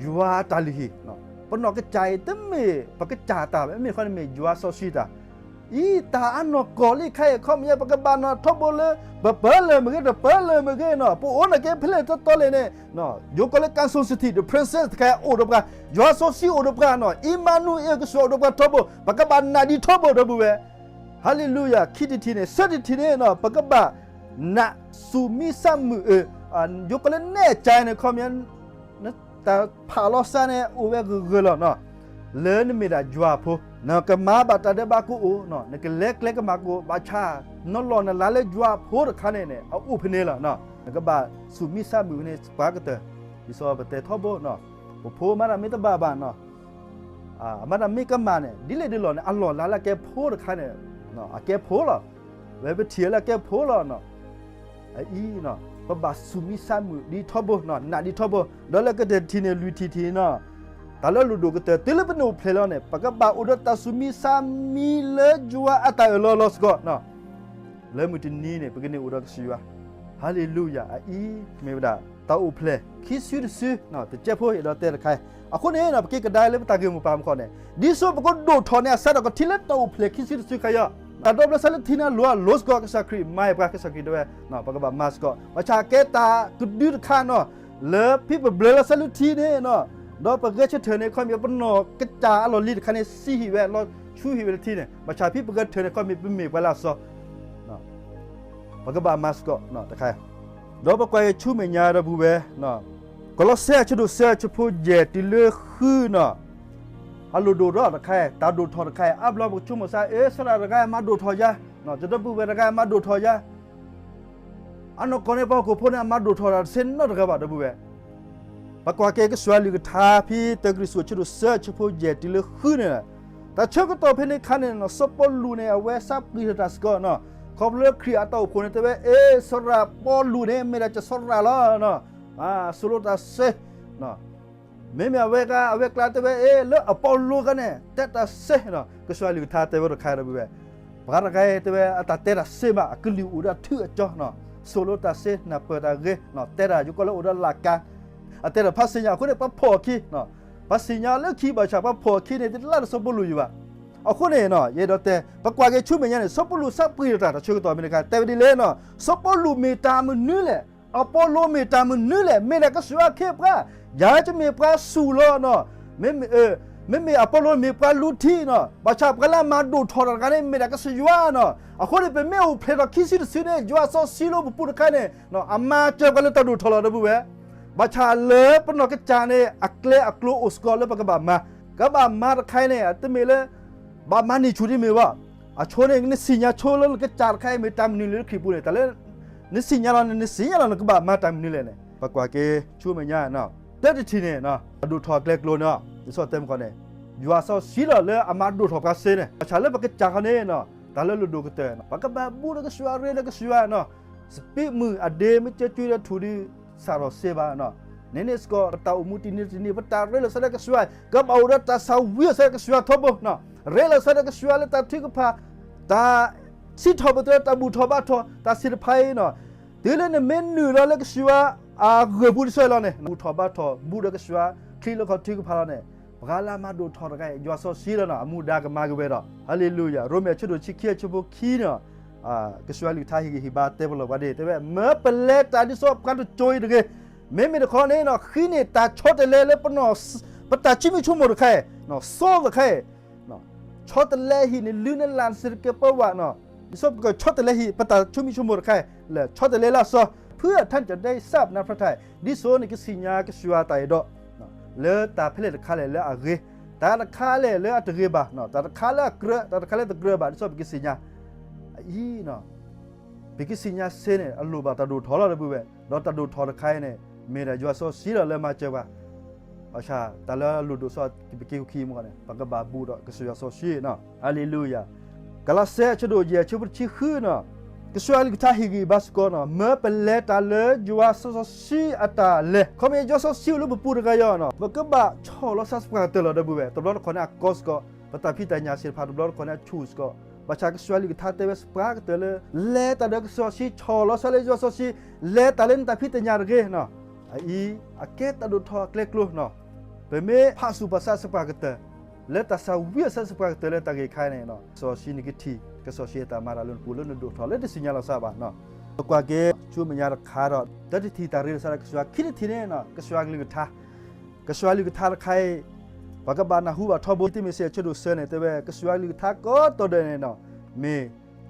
ယွၤအတၢ်လုၢ်ဟံၣ်, ပနီၢ်ကစၢ်အံၤတမ့ၢ်ပကစၢ်တၢ်ဘၣ်, မ့မ့ၢ်တခီန့ၣ်မ့ၢ်ယွၤစီဆှံတၢ် အံၤ တၢ်အနီၢ်ကီၢ်လံခါအံၤ အခီပညီ ပကဘၣ်နာ်ထီဘိလၢ ပပလၢၢ်မ့ၢ်ဂ့ၤ တပလၢၢ်မ့ၢ်ဂ့ၤနီၤ, ပအိၣ်နာ်က့ဖဲလဲၣ်တီတီလဲၣ်န့ၣ်, ယိၤကီးလၢ ကၣ်စိၤစထံး the presence တခါအိၣ်ဒီးပှၤ, ယွၤစီဆှံအိၣ်ဒီးပှၤနီၤ, အံၤမၤနူၤအ့ၣ် ကစၢ်အိၣ်ဒီးပှၤထီဘိ, ပကဘၣ်နာ်ဒံးထီဘိဒီပုၢ်ဝဲၢ်, ဟါလ့လူယၤ, ခံထံၣ်တထံၣ်န့ၣ်, သၢထံၣ်တထံၣ်န့ၣ်နီၤ, ပကဘၣ်နာ်ဆူၣ်မံဆါမုၣ်အၢ, ယိၤကီးလၢနဲၣ်ကၠဲန့ၣ် အခီပညီ နတၢ်ဖးလီၤစၢ်န့ၣ် အိၣ်ဝဲဂၢၢ်ဂၢၢ်လီၤနီၤ, လၢနမ့ၢ်ဒၣ်ယွၤအဖိ, နကမၤဘၣ်တၢ်ဒဲးဘးကအိၣ်နီၤ, နကလဲၤကျဲကမၣ်ကအိၣ်, ဘၣ်ဆၣ် နလီၢ်နလၤလၢယွၤအဖိတခါန့ၣ်န့ၣ် အအိၣ်ဖဲန့ၣ်လီၤနီၤ, နကဘၣ်ဆူၣ်မံဆါမုၣ်ဖဲန့ၣ် စပှၢ်ကတၢၢ်, ဒ်သိးပတဲထီဘိနီၤ, ပဖိမၤတၢ်မ့ၢ်တဘၣ်ဘၣ်နီၤ အမၤတၢ်မ့ၢ်ကမၣ်န့ၣ် ဒ်လဲၣ်ဒ်လဲၣ်န့ၣ် အလီၢ်လၤလၢအကဲဖိတခါန့ၣ်, အကဲဖိလီၤ, ဝဲပထံၣ်လၢအကဲဖိလီၤနီၤ, အအံၤနီၤ ပဘၣ်ဆူၣ်မံဆါမုၣ်ဒံးထီဘိနီၤ, နာ်ဒံးထီဘိ, ဒီးလၢကတၢၢ်တထံၣ်န့ၣ် လွံၢ်ထံၣ်တထံၣ်နီၤ, တၢ်လၢအလိၣ်ဒိၣ်ကတၢၢ် တုၤလၢပန့ၣ်အိၣ်ဖျဲၣ်လီၤန့ၣ် ပကဘၣ်အိၣ်ဒီးတၢ်ဆူၣ်မံဆါမံလၢယွၤအတၢ်အၢၣ်လီၤလီၤစ့ၢ်ကီးနီၤ လၢမုၢ်တနံၤန့ၣ် ပကန့ၢ်အိၣ်ဒီးကစၢ်ယွၤ, ဟါလ့လူယၤ, အအံၤမ့ၢ်ဝဲဒၣ် တၢ်အိၣ်ဖျဲၣ်ခံစုတစု, တကဲဖိအဲၣ်ဒိးတဲတခါ, အဃိန့ၣ် ပက့ၤကဒါလၢပတၢ်ဂ့ၢ်မိၢ်ပှၢ်မုၢ်ခီန့ၣ်, ဒ်သိးပကဒိၣ်ထီၣ်န့ၢ်အစးထီၣ်ကထံၣ်လၢတၢ်အိၣ်ဖျဲၣ်ခံစုတစုခါအံၤ, တၢ်ဒိးဘျၢလၢဆါလၢထံန့ၣ် အလိၤအလိၤစ့ၢ်ကီး, ကစၢ်ခရံာ်မၤအၢပှၤ, ကစၢ်ခရံာ်တဲဝဲ ပကဘၣ်မၤစ့ၢ်ကီး, ဘၣ်ဆၣ်ကဲတၢ်ကဒုတခါနီၤ, လၢဖဲပဘျၢလၢဆါလၢထံန့ၣ်နီၤ, ဒီးပဂဲၤဆၢထၢၣ်န့ၣ် ခီမ့ၢ်ပနီၢ်ကစၢ်အလီၢ်လံၤတခါန့ၣ် ဆံးဟံၣ်ဝဲ, လီၤဆူဟံၣ်ဝဲလၢထံန့ၣ်, ဘၣ်ဆၣ်ဖဲပဂဲၤဆၢထၢၣ်န့ၣ် ခီမ့ၢ်ပမ့ၢ်ပှၤလၢအစီ ပကဘၣ်မၤစ့ၢ်ကီးတခါ, ဒီးပကွၢ်က့ၤဆူမဲာ်ညါဒီပုၢ်ဝဲၢ်, ကလီးစဲ အဆၢဒိၣ်သၢ အဆၢဖိယဲၢ်တုၤလၢဃုနီၤ, အလိၣ်ဒိၣ်ထီၣ်တခါ, တၢ်ဒိၣ်ထီၣ်တခါ, အါဘျီပကဆိကမိၣ်စ့ၢ် အ့ စီၤရၣ်တဂၤမၤဒိၣ်ထီၣ်ယၤ, ယဒီပုၢ်ဝဲၢ်တဂၤမၤဒိၣ်ထီၣ်ယၤ အနီၢ်ကီၢ်န့ၣ် ပှၤဟီၣ်ခိၣ်ဖိန့ၣ် အမၤဒိၣ်ထီၣ်တၢ်တသ့နီတဂၤဘၣ် ဒီပုၢ်ဝဲၢ်, ပကွၢ်က့ၤကစၢ်ယွၤအကလုၢ်ကထါဖဲတၢကရံၣ်သူး အဆၢဒိၣ်သၢ အဆၢဖိယဲၢ်တုၤလၢဃုန့ၣ်, တၢ်ဆၢကတီၢ်ဖဲန့ၣ်အခါန့ၣ် စီၤပီလူးန့ၣ် အဝဲသးပှံၢ်ထီၣ်တၢ်စ့ၢ်ကီးနီၤ, ခီဖျိလၢခရံာ်အတၢ်အိၣ်ဖှိၣ်န့ၣ် တဲဝဲ အ့ စီၤရၣ်ပီလူးန့ၣ် မ့ၢ်ဒၣ်ကစီၤရၣ်လီၤ, သိၣ်လိတၢ်စ့ မ့မ့ၢ်အဝဲဂၤ အဝဲကျါတဲဝဲ အ့ လၢအပီလိၤဂၤန့ၣ် တဲတၢ်စ့နီၤ, ကစၢ်ယွၤအကလုၢ်ကထါတဲဝဲတခါ ဒီပုၢ်ဝဲၢ်, ပှၤတဂၤတဲဝဲ အတၢ်တဲတၢ်စ့မး အကလုၢ်အိၣ်ဒီးထုအကၠီနီၤ, သိၣ်လိတၢ်စ့ နၢ်ပၢၢ်တၢ်ဂ့ၤ, တဲတၢ်ယိၤကီးလၢအိၣ်ဒီးလၢ်ကါ, အတဲတၢ်ဖးစံၣ်ညါ အဃိန့ၣ် ပှၤဖီၣ်အခံ, ပှၤစံၣ်ညါလၢခံ ဘၣ်ဆၣ်ပှၤဖီၣ်အခံန့ၣ် တလၢတစီၤပီလူးယံၤဘၣ်, အဃိန့ၣ် ယအဲၣ်ဒိးတဲ ပကွၢ်က့ၤဆူမဲာ်ညါန့ၣ် စီၤပီလူးသးပှံၢ်ထီၣ်တၢ် တၢ်ဆၢကတီၢ်ဖဲန့ၣ်အခါ တဲဝဲဒ်လဲၣ်နီၤ, စီၤပီလူးမ့ၢ်တၢ်မနုၤလဲၣ် အပီလိၤမ့ၢ်တၢ်မနုၤလဲၣ်, မ့ၢ်ဒၣ်ကစၢ်ယွၤအခ့အပှၤ, ယၤကမ့ၢ်ပှၤဆူၣ်လီၤနီၤ, မ့မ့ၢ် မ့မ့ၢ်အပီလိမ့ၢ်ပှၤလူထံနီၤ, ဘၣ်ဆၣ်ပှၤလၢအမၤဒိၣ်ထီၣ်တဂၤန့ၣ် မ့ၢ်ဒၣ်ကစၢ်ယွၤနီၤ. အဃိန့ၣ် ပမ့ၢ်အိၣ်ဖျဲၣ်ထီၣ်ခံစုတစုန့ၣ် ယွၤစီဆှံလၢပပူၤတခါန့ၣ် အမၤစၢၤပှၤလၢတၢ်ဒိၣ်ထီၣ်လီၤ ဒီပုၢ်ဝဲၢ်. ဘၣ်ဆၣ်လၢပနီၢ်ကစၢ်န့ၣ် အကျဲအကျိၤအိၣ်စ့ၢ်ကီးလၢပကဘၣ်မၤ, ကဘၣ်မၤတခါအံၤန့ၣ် တမ့ၢ်လၢ ဘၣ်မၤန့ၢ်ဆူၣ်ဒ်မ့ၢ်ဘၣ်. အဆိန့ၣ် နသ့ၣ်ညါဆိလၢနကစၢ်တခါအံၤ မ့ၢ်တၢ်မနုၤလဲၣ်လၢခရံာ်ပူၤန့ၣ်, တၢ်လၢ နသ့ၣ်ညါလီၤန့ၣ် နသ့ၣ်ညါလီၤ နကဘၣ်မၤတၢ်မနုၤလဲၣ်န့ၣ် ပကွၢ်က့ၤဆူမဲာ်ညါ, တၢတထံၣ်န့ၣ် အဒိၣ်ထီၣ်အကျဲကျိၤန့ၣ် လံာ်စီဆှံတဲမုၢ်ကီၢ်န့ၣ် ယွၤစီဆှံလီၤလၢအမၤဒိၣ်ထီၣ်ပှၤစ့န့ၣ်, ဘၣ်ဆၣ်လၢပကစၢ်ခီန့ၣ် တၢ်လၢလိၣ်ဒိၣ်ကတၢၢ် ပကဘၣ်ဘူးဒီးကစၢ်ယွၤ ရ့ဒီးကစၢ်ယွၤနီၤ. စပံးမုၢ်အဒ့ မ့ၢ်ကၢကုဒီးထူၣ်ဒီး စးထီၣ်စ့ဘၣ်နီၤ. န့ၣ်န့ၣ်စ့ၢ်ကီး ပတၢ်အိၣ်မူတနံၤတနံၤ ပတၢ်ရ့လိာ်သးဒီးကစၢ်ယွၤ ကဘၣ်အိၣ်ဒီးတၢ်သၣ်ဝံၤအသးဒီးကစၢ်ယွၤထီဘိနီၤ. ရ့လိာ်သးဒီးကစၢ်ယွၤလၢတၢ်ထုကဖၣ်, တၢ်စံးထီၣ်ပတြၢၤ တၢ်ဘူၣ်ထီၣ်ဘါထီၣ် တၢ်သ့ၣ်တဖၣ်အံၤနီၤ. တုၤလၢနမ့ၢ်နုာ်လီၤလၢကစၢ်ယွၤအဂၢၢ်ပူၤတဆၢလီၤန့ၣ် ဘူၣ်ထီၣ်ဘါထီၣ် ဘူးဒီးကစၢ်ယွၤ ချံလၢခီၣ်ထုကဖၣ်လီၤန့ၣ် ပှၤလၢအမၤဒိၣ်ထီၣ်တဂၤအံၤ ယွၤစီဆှံလီၤနီၤ အမူဒါကမၤက့ၤဝဲဒီး ဟါလ့လူယၤ. ရိမ့ၤအဆၢဒိၣ်ဆံခံအဆၢဖိခံန့ၣ် ကစၢ်ယွၤအကလုၢ်ကထါဟ့ၣ်ဂံၢ်ဟ့ၣ်ဘါတဲပလီၢ်ပှၤဒ် တဲဝဲ မၢပလဲၤတၢ်ဒ်သိးပှၤတစိၤအံၤတဂ့ၤ. မ့မ့ၢ်တခီန့ၣ် ဃုန့ၢ်တၢ်ဆီတလဲလၢပနီၢ် ပတၢ်ဆိမိၣ်ဆိကမိၣ်တခါအံၤ စီၤတခါအံၤ ဆီတလဲဟံးန့ၢ် လုၢ်နလၢ်နစ့တကဲပဝးနီၤ. ဒ်သိးပကဆီတလဲဟံး ပတၢ်ဆိမိၣ်ဆိကမိၣ်တခါအံၤ လဲၤဆီတလဲလၢအစီၤ ဖုအထၢၣ်ကဒဲးစးပနၢ်ဖျါထါအံၤ ဒ်သိးန့ၣ်ကသ့ၣ်ညါကစၢ်ယွၤတၢ်အဲၣ်ဒိး လၢတၢ်ဖဲလဲၣ်တခါလဲၣ်လၢအဂ့ၤ, တၢ်တခါလဲၣ်လၢအတဂ့ၤဘၣ်, တၢ်တခါလၢအကြၢး တၢ်တခါလၢတကြၢးဘၣ် ဒ်သိးပကသ့ၣ်ညါ အံၤ ပကသ့ၣ်ညါစ့န့ၣ် အလိၣ်ဘၣ်တၢ်ဒိၣ်ထီၣ်လီၤ ဒီပုၢ်ဝဲၢ်, ဒီးတၢ်ဒိၣ်ထီၣ်တခါအံၤန့ၣ် မ့ၢ်ဒၣ်ယွၤစီဆှံလီၤလၢမၤစၢၤပှၤ ဘၣ်ဆၣ်တၢ်လၢအလိၣ်ဒိၣ်စီၤ ပက့ၤဃုခံမ့ၢ်ဂ့ၤန့ၣ် ပကဘၣ်ဘူးဒီးကစၢ်ယွၤစီဆှံနီၤ. ဟါလ့လူယၤ. ကလၤစဲအဆၢဒိၣ်ယဲၢ်အဆၢဖိတဆံဃုနီၤ, ကစၢ်ယွၤအကလုၢ်ကထါဟ့ၣ်ဂံၢ်ဘါစ့ၢ်ကီးနီၤ မၢပလဲၤတၢ်လၢယွၤစီဆှံအတၢ်လဲၤ, ခီမ့ၢ်ယွၤစီဆှံအိၣ်လၢပပူၤတဂၤအံၤနီၤ ပကဘၣ်ဆီၣ်လီၤစၢ်စပှၢ်ကတၢၢ်လီၤ ဒီပုၢ်ဝဲၢ်. တဘျီတခီၣ်န့ၣ်အကီစ့ၢ်ကီး, ပတၢ်ဖံးတၢ်ညၣ်သ့ၣ်တဖၣ် တဘျီတခီၣ်န့ၣ်အဆူၣ်စ့ၢ်ကီး, ဘၣ်ဆၣ်ကစၢ်ယွၤအကလုၢ်ကထါတဲဝဲစပှၢ်ကတၢၢ်လၢ လဲၤတၢ်ဒီးကစၢ်ယွၤစီဆှံ, လဲၤတၢ်လၢနတၢ်ဖံးတၢ်ညၣ်တဂ့ၤနီၤ. အအံၤ အကဲတၢ်ဒိၣ်ထီၣ်အကျဲကျိၤနီၤ. ပမ့ၢ်ဖးဆူၣ်ပသးစပှၢ်ကတၢၢ် လၢတၢ်သၣ်ဝံၤအသးစပှၢ်ကတၢၢ်လၢတၢ်ဂ့ၢ်တခါအံၤန့ၣ် စီဆှံနကထံၣ် ကစၢ်စီဆှံအတၢ်မၤတၢ်လၢနပူၤလၢနဒိၣ်ထီၣ်လၢတသ့ၣ်ညါလီၤသးဘၣ်နီၤ. ပကွၢ်က့ၤ ဆူမဲာ်ညါတခါဒီး တၢတထံၣ်တၢ်ရ့လိာ်သးဒီးကစၢ်ယွၤ, ခံထံၣ်န့ၣ် ကစၢ်ယွၤအကလုၢ်ကထါ ကစၢ်ယွၤအကလုၢ်ကထါတခါအံၤ ပကဘၣ်နၢ်ဟူဘၣ်ထီဘိ တံၤမသ့းအဆၢဒိၣ်သၢန့ၣ် တဲဝဲ ကစၢ်ယွၤအကလုၢ်ကထါကိးတီၤဒဲးန့ၣ် မ့ၢ်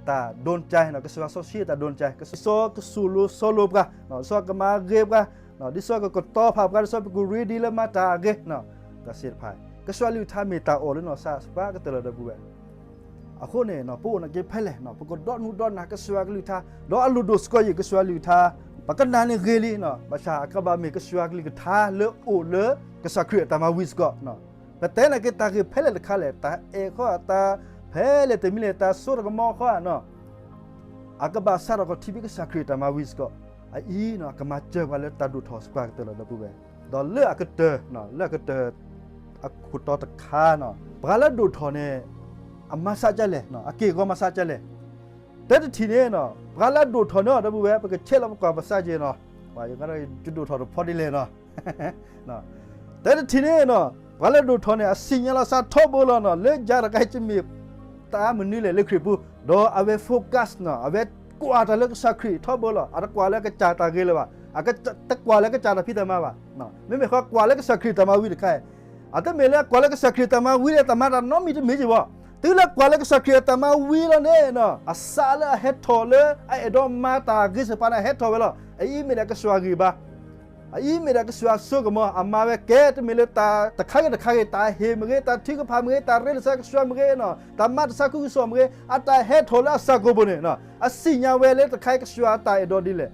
တၢ်ဒိးန့ၢ်ကၠဲနီၤ, ကစၢ်ယွၤစီဆှံအတၢ်ဒိးန့ၢ်ကၠဲ, ကစၢ်ယွၤစီၤကစူၢ်လိၤစီလိၤပှၤ, ကစၢ်ယွၤကမၤဂ့ၤပှၤ, ဒ်သိးကကတီၤဖးပှၤ, ဒ်သိးပကရ့ဒံးလၢမၤတၢ်အဂ့ၤ, တၢ်သ့ၣ်တဖၣ်, ကစၢ်ယွၤအကလုၢ်ကထါမ့ၢ်တၢ်အီၣ်လၢနီၢ်သးစပှၢ်ကတၢၢ်လီၤ ဒီပုၢ်ဝဲၢ်. အဃိန့ၣ် ပအိၣ်နာ်က့ဖဲလဲၣ် ပကဒီနူဒီးနၢ်ကစၢ်ယွၤအကလုၢ်ကထါ, ဒီးအလိၣ်ဒိၣ်စ့ၢ်ကီးယံၤ ကစၢ်ယွၤအကလုၢ်ကထါ, ပကနၣ်န့ၣ်ဂ့ၤလံ, ဘၣ်ဆၣ်အကဘၣ်မ့ၢ်ကစၢ်ယွၤအကလုၢ်ကထါလၢအိၣ်လၢကစၢ်ခရံာ်အတၢ်မၤဝံၤစ့ၢ်ကီး. ပတဲနာ်က့တၢ်ဂ့ၢ်ဖဲလဲၣ်တခါလဲၣ်, တၢ်အဲၣ်ဃီဧါ, တၢ်ဖဲလဲၣ်တမံၤလဲၣ်, တၢ်စိတၢ်ကမီၤဃီဧါနီၤ, အကဘၣ်စးထီၣ်ခီၣ်ထံးဖဲကစၢ်ခရံာ်အတၢ်မၤဝံၤစ့ၢ်ကီး. အအံၤ အကမၤစၢၤပှၤလၢတၢ်ဒိၣ်ထီၣ်စပှၢ်ကတၢၢ်လီၤ ဒီပုၢ်ဝဲၢ်. ဒီးလၢအကတၢၢ်, လၢအကတၢၢ် အခိၣ်တီတခါနီၤ, ပှၤလၢအဒိၣ်ထီၣ်န့ၣ် အမၤသးဒ်လဲၣ်, အက့ၢ်အဂီၤမၤသးဒ်လဲၣ်. တၢတထံၣ်န့ၣ် ပှၤလၢအဒိၣ်ထီၣ်န့ၣ် ဒီပုၢ်ဝဲၢ် ပကဆဲးလီၤပကွၢ်ပသးက့ၤနီၤ, ယဒိၣ်ထီၣ်တဖီဒ်လဲၣ်နီၤ. တၢတထံၣ်န့ၣ် ပှၤလၢအဒိၣ်ထီၣ်န့ၣ် အသ့ၣ်ညါလီၤသးထီဘိလီၤနီၤ, လၢယၤတဂၤအံၤ ယမ့ၢ်တၢ်မနုၤလဲၣ်လၢခရံာ်ပူၤ, ဒီးအဝဲ focus နီၤ, အဝဲကွၢ်တၢ်လၢကစၢ်ခရံာ်ထီဘိလီၤ. အတကွၢ်လၢကစၢ်တၢ်ဂ့ၤလၢၤဘၣ်, အတကွၢ်လၢကစၢ်တၢ်ဖံးတၢ်မၤဘၣ်, မ့မ့ၢ်ဃီကွၢ်လၢကစၢ်ခရံာ်တၢ်မၤဝံၤတခါအံၤ, အတမ့ၢ်လၢကွၢ်လၢကစၢ်ခရံာ်တၢ်မၤဝံၤဒီး တၢ်မၤတၢ်နီတမံၤတမံၤက့ၤဘၣ်. တုၤလၢကွၢ်လၢကစၢ်ခရံာ်အတၢ်မၤဝံၤလီၤန့ၣ် အသးလၢအဟဲထီၣ်လၢအအဲၣ်ဒိးမၤတၢ်ဂ့ၤသ့ၣ်တဖၣ်န့ၣ် ဟဲထီၣ်ဝဲလီၤ. အအံၤမ့ၢ်ဒၣ်ကစၢ်ယွၤဂံၢ်ဘါ, အအံၤမ့ၢ်ဒၣ်ကစၢ်ယွၤအစိကမီၤ, အမၤဝဲကဲ တမ့ၢ်လၢတၢ်တခါဂ့ၤတခါဂ့ၤ, တၢ်ဟ့ၣ်မ့ၢ်ဂ့ၤ, တၢ်ထုကဖၣ်မ့ၢ်ဂ့ၤ, တၢ်ရ့လိာ်သးကစၢ်ယွၤမ့ၢ်ဂ့ၤ, တၢ်မၤတၢ်သးခုကစီၣ်မ့ၢ်ဂ့ၤ, အတၢ်ဟဲထီၣ်လၢအသးကိာ်ပူၤန့ၣ် အသ့ၣ်ညါဝဲလၢတၢ်တခါအံၤ ကစၢ်ယွၤအတၢ်အဲၣ်ဒိးဒ်လဲၣ်.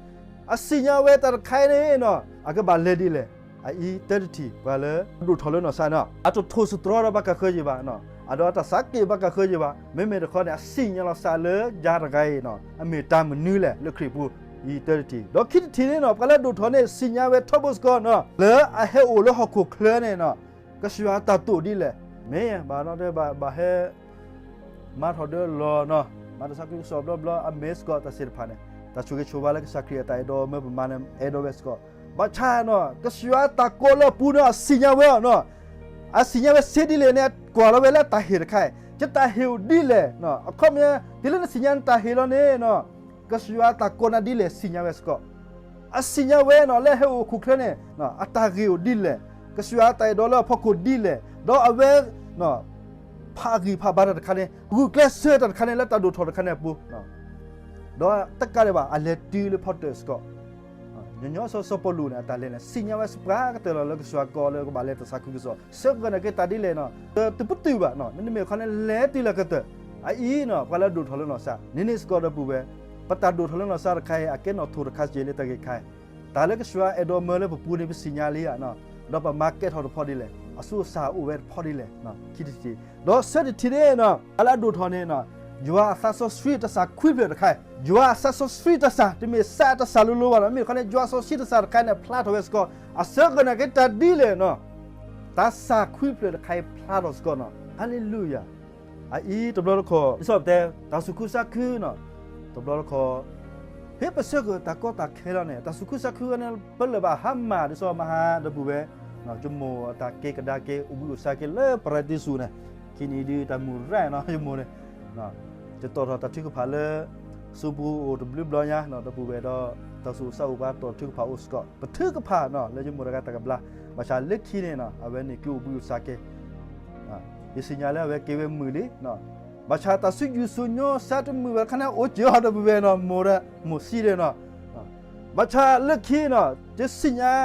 အသ့ၣ်ညါဝဲတၢ်တခါအံၤန့ၣ် အကဘၣ်လဲၤဒ်လဲၣ်. အအံၤတၢတထံၣ် ပှၤလၢအဒိၣ်ထီၣ်လၢနီၢ်သးန့ၣ် အတထိၣ်သတြီဒီးဘၣ်ကးဃၢယံၤဘၣ်, အဒီးအတၢ်သးက့ၣ်ဘၣ်ကးဃၢယံၤဘၣ်, မ့မ့ၢ်တခီန့ၣ် အသ့ၣ်ညါလီၤသးလၢယၤတဂၤအံၤ အမ့ၢ်တၢ်မနုၤလဲၣ်လၢခရံာ်ပူၤ, အံၤတၢတထံၣ်. ဒီးခံထံၣ်န့ၣ် ပှၤလၢအဒိၣ်ထီၣ်န့ၣ် သ့ၣ်ညါဝဲထီဘိစ့ၢ်ကီး လၢအဟဲအိၣ်လၢဟီၣ်ခိၣ်ချၢန့ၣ် ကစၢ်ယွၤအတၢ်တိာ်ဒ်လဲၣ်. မ့ၢ်ဘၣ်နီၣ်တဲဘၣ် ဘၣ်ဟဲ မၤထီၣ်ဒၢလီၢ်နီၣ်, မၤတၢ်သးခုကစီၣ်ဘျီဘျီ အမ့ၢ်စ့ၢ်ကီးတၢ်သ့ၣ်တဖၣ်န့ၣ်, တၢ်ဆိၣ်ဂ့ၤဆိၣ်ဝါလၢကစၢ်ခရံာ်အတၢ်အဲၣ်ဒိးမၢပမၤန့ၣ် အဲၣ်ဒိးဝဲစ့ၢ်ကီး. ဘၣ်ဆၣ်နီၣ် ကစၢ်ယွၤအတၢ်ကိးလၢအပူၤန့ၣ် အသ့ၣ်ညါဝဲအီၤနီၣ်, အသ့ၣ်ညါဝဲသ့ဒ်လဲၣ်န့ၣ် ကွၢ်လီၤဝဲလၢတၢ်ဟ့ၣ်တခါအံၤ, ယတၢ်ဟ့ၣ်အိၣ်ဒ်လဲၣ်. အခီပညီ တုၤလၢနသ့ၣ်ညါနတၢ်ဟ့ၣ်လီၤန့ၣ် ကစၢ်ယွၤအတၢ်ကိးနၤဒ်လဲၣ် သ့ၣ်ညါဝဲစ့ၢ်ကီး. အသ့ၣ်ညါဝဲနီၣ် လၢဟဲအိၣ်ဟီၣ်ခိၣ်ချၢန့ၣ် အတၢ်ဂ့ၢ်အိၣ်ဒ်လဲၣ်, ကစၢ်ယွၤအတၢ်အဲၣ်ဒိးလၢအဖီခိၣ်ဒ်လဲၣ်, ဒီးအဝဲ ဖးဂံၢ်ဖးဘါတၢ်တခါန့ၣ် ဂုာ်ကျဲးစၢးတၢ်တခါန့ၣ် လၢတၢ်ဒိၣ်ထီၣ်တခါန့ၣ်အပူၤ ဒီးတကးဒံးဘၣ် အလဲၤတုၤလၢဖီတၢၣ်စ့ၢ်ကီး, ညီညီစီၤစီၤပီလူးန့ၣ် အတၢ်လဲၤန့ၣ် သ့ၣ်ညါဝဲစပှၢ်ကတၢၢ်လီၤ လၢကစၢ်ယွၤကိးလၢကဘၣ်လဲၤတၢ်သးခုကစီၣ် ဆၢကတီၢ်န့ၣ်က့ၤတၢ်ဒ်လဲၣ်နီၤ တပတုာ်ဘၣ်နီၤ မ့တမ့ၢ်ခီန့ၣ် လဲၤတုၤလၢကတၢၢ်, အအံၤနီၤ ပှၤလၢအဒိၣ်ထီၣ်လၢနီၢ်စၢ် န့ၣ်န့ၣ်စ့ၢ်ကီးဒီပုၢ်ဝဲၢ်, ပတၢ်ဒိၣ်ထီၣ်လၢနီၢ်စၢ်တခါအံၤ အကဲနီၣ်ထိၣ်တခါစ့ၢ်လၢတၢ်ဂ့ၢ်ခါအံၤ, တၢ်လၢကစၢ်ယွၤအဲၣ်ဒိးမၢလၢပပူၤန့ၣ် ပသ့ၣ်ညါလံဧါနီၤ, ဒီးပမၤကဲထီၣ်တဖီဒ်လဲၣ်, အဆူးအဆါအိၣ်ဝဲတဖီဒ်လဲၣ်, ခံထံၣ်တထံၣ်, ဒီးဆၢတထံၣ်န့ၣ်နီၤ ပှၤလၢအဒိၣ်ထီၣ်န့ၣ်နီၤ ယွၤအသးစီဆှံတၢ်ဆါခွံဖျၢၣ်တခါအံၤ, ယွၤအသးစီဆှံတၢ်ဆါ တမ့ၢ်စးတၢ်ဆါလိၤလိၤဘၣ်နီၤ, မ့ၢ်ခီန့ၣ် ယွၤစီဆှံတၢ်ဆါတခါအံၤန့ၣ် ဖျါထီၣ်ဝဲစ့ၢ်ကီး, အဆၢကတီၢ်န့ၣ်က့ၤတၢ်ဒ်လဲၣ်နီၤ, တၢ်ဆါခွံဖျၢၣ်တခါအံၤဖျါထီၣ်စ့ၢ်ကီးနီၤ, ဟါလ့လူယၤ အအံၤတဘျီတခီၣ် ဒ်သိးပတဲ တၢ်သူၣ်ခုသးခုနီၤ, တဘျီတခီၣ် ဖဲပဆၢကတီၢ်တၢ်ကီတၢ်ခဲလီၤန့ၣ် တၢ်သူၣ်ခုသးခုန့ၣ် ပလၢၢ်ဘၣ်ဟါမၢ် ဒ်သိးမဟါဒီပုၢ်ဝဲၢ်, ယမိၢ်အတၢ်ကဲကဒါက့ၤ အိၣ်ဘှံးအိၣ်ဆါက့ၤလၢပရၤဒံစူၤန့ၣ်, ခံနံၤဒုးတၢ်မုၢ်ရၢ်နီၤ ယမိၢ်န့ၣ် ယတီၣ်ထီၣ်တၢ်ထုကဖၣ်လၢ စူပူၤအိၣ်တဘျုးဘျီညါ ဒီပုၢ်ဝဲၢ်ဒီး တၢ်သူၣ်အိၣ်သးအိၣ်ပှၤတီၣ်ထုကဖၣ်အိၣ်စ့ၢ်ကီး ပထုကဖၣ်နီၤ လၢယမိၢ်တဂၤတၢ်ကဘျါ, ဘၣ်ဆၣ်လၢခံန့ၣ်နီၤ အဝဲန့ၣ်က့ၤအိၣ်ဘှံးအိၣ်ဆါက့ၤ ယသ့ၣ်ညါလၢအဝဲက့ၤဝဲမုာ်လံ, ဘၣ်ဆၣ်တၢ်စုယုၢ်စုညီစးတမုာ်ဘၣ်တခါန့ၣ် အိၣ်စ့ၢ်ကီးဒီပုၢ်ဝဲၢ်နီၤ မိၢ်ဒီး မိၢ်ဆံးဒီးနီၤ, ဘၣ်ဆၣ်လၢခံနီၤ ယသ့ၣ်ညါ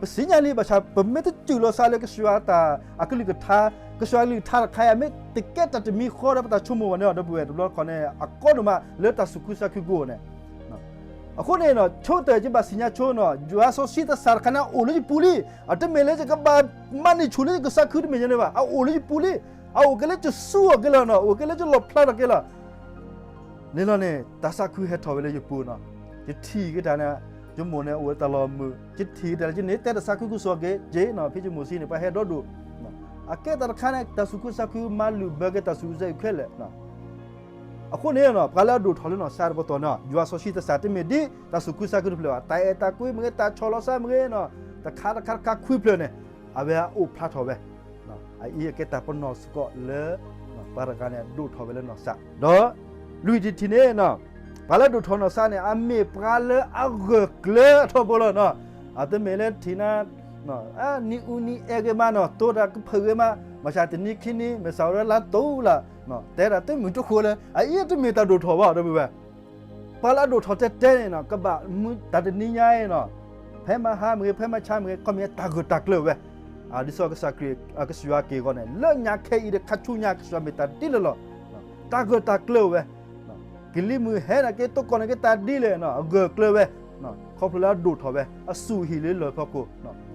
ပသ့ၣ်ညါလံ ဘၣ်ဆၣ်ပမ့ၢ်တစူၢ်လီၤစးလၢကစၢ်ယွၤတၢ် အကလုၢ်ကထါ, ကစၢ်ယွၤကလုၢ်ကထါတခါအံၤ မ့ၢ်တကဲတၢ်တမံၤဃီဒီးပတၢ်ဆိကမိၣ်ဘၣ်န့ၣ် ဒီပုၢ်ဝဲၢ် တဘျီတခီၣ်န့ၣ် အကီဒိၣ်မးလၢတၢ်သူၣ်ခုသးခုကအိၣ်န့ၣ် အဃိန့ၣ်နီၤ ဆိကတၢၢ်ယဘၣ်သ့ၣ်ညါဆိနီၤ ယွၤစီဆှံတၢ်ဆါတခါန့ၣ် အအိၣ်လၢယပူၤလံ, အတမ့ၢ်လၢယကဘၣ်မၤန့ၢ်ဆူၣ်လၢယကသးခုတမ့ၢ်ညါန့ၣ်ဘၣ်, အအိၣ်လၢယပူၤလံ, အအိၣ်က့ၤလၢယစူၢ်အီၤက့ၤလီၤနီၤ အိၣ်က့ၤလၢယလီၣ်ဖျါထီၣ်က့ၤလီၤ န့ၣ်လီၤန့ၣ် တၢ်သးခုဟဲထီၣ်ဝဲလၢယပူၤနီၤ, ယထံၣ်က့ၤတၢ်န့ၣ် ယမိၢ်န့ၣ်အိၣ်ဝဲတၢ်လီၢ်မုာ်, ယထံၣ်က့ၤတၢ်လၢယန့ၣ်တဲတၢ်သးခုကစီၣ်က့ၤက့ၤနီၤ ဖဲယမိၢ်ဆံးန့ၣ် ပှၤဟဲဒီဒိၣ်, အကဲတၢ်တခါန့ၣ် တၢ်သူၣ်ခုသးခုမၤလုၢ်ဘၢက့ၤတၢ်သူၣ်ခုသးခုခဲလၢာ် အဃိန့ၣ်နီၤ ပှၤလၢအဒိၣ်ထီၣ်လၢနီၢ်စၢ်တပတီၢ်န့ၣ် ယွၤစီဆှံတၢ်ဆါတမ့ၢ်ဒ်တၢ်သူၣ်ခုသးခုတဖျၢၣ်ဘၣ်, တၢ်အဲၣ်တၢ်ကွံမ့ၢ်ဂ့ၤ တၢ်ဆီၣ်လီၤစၢ်မ့ၢ်ဂ့ၤနီၤ တခါတခါတခါခွံဖျၢၣ်န့ၣ် အဝဲအိၣ်ဖျါထီၣ်ဝဲ, အအံၤအကဲတၢ်ပနီၣ်စ့ၢ်ကီးလၢ ပှၤတဂၤန့ၣ် ဒိၣ်ထီၣ်ဝဲလၢနီၢ်စၢ်, ဒီးလွံၢ်ထံၣ်တထံၣ်န့ၣ်နီၤ ပှၤလၢဒိၣ်ထီၣ်နီၢ်စၢ်န့ၣ် အမ့ၢ်ပှၤလၢအဂၢၢ်ကျၢၤထီဘိလီၤနီၤ, အတမ့ၢ်လၢထံၣ်နၤ နံၣ်အူနံၣ်အဲၣ်ဂ့ၤမးနီၤ တိတၢ်ကဖၢၣ်ဂ့ၤမး, ဘၣ်ဆၣ်တနံၤခံနံၤ မ့ၢ်စးဝဲလၢလါတိၢ်လၢ် တဲဒၣ်တမုာ်တဃိလၢ အအံၤတမ့ၢ်တၢ်ဒိၣ်ထီၣ်ဘၣ် ဒီပုၢ်ဝဲၢ်, ပှၤလၢအဒိၣ်ထီၣ်တဲတဲန့ၣ်နီၤ ကဘၣ်မူတၢ်တနံၤညါအံၤနီၤ ဖဲမဟါမ့ၢ်ဂ့ၤ ဖဲမဆါမ့ၢ်ဂ့ၤ ခီပညီတၢ်ဂၢၢ်တၢ်ကျၢၤဝဲ, ဒ်သိးကစၢ်ခရံာ် ကစၢ်ယွၤက့ၤအဂီၢ်န့ၣ် လၢညါခဲအံၤဒီးခါဆူညါ ကစၢ်ယွၤမ့ၢ်တၢ်ဒ်လဲၣ်လီၤ, တၢ်ဂၢၢ်တၢ်ကျၢၤဝဲ ကလံၤမုၢ်ဟဲန့ၣ်က့ သကိးန့ၣ်က့ တၢ်ဒ်လဲၣ်နီၤ အဂၢၢ်ကျၢၤဝဲ, ခီဖျိလၢအဒိၣ်ထီၣ်ဝဲ အစူၢ်ဟံၣ်လၢလၢၢ်ဖီခိၣ်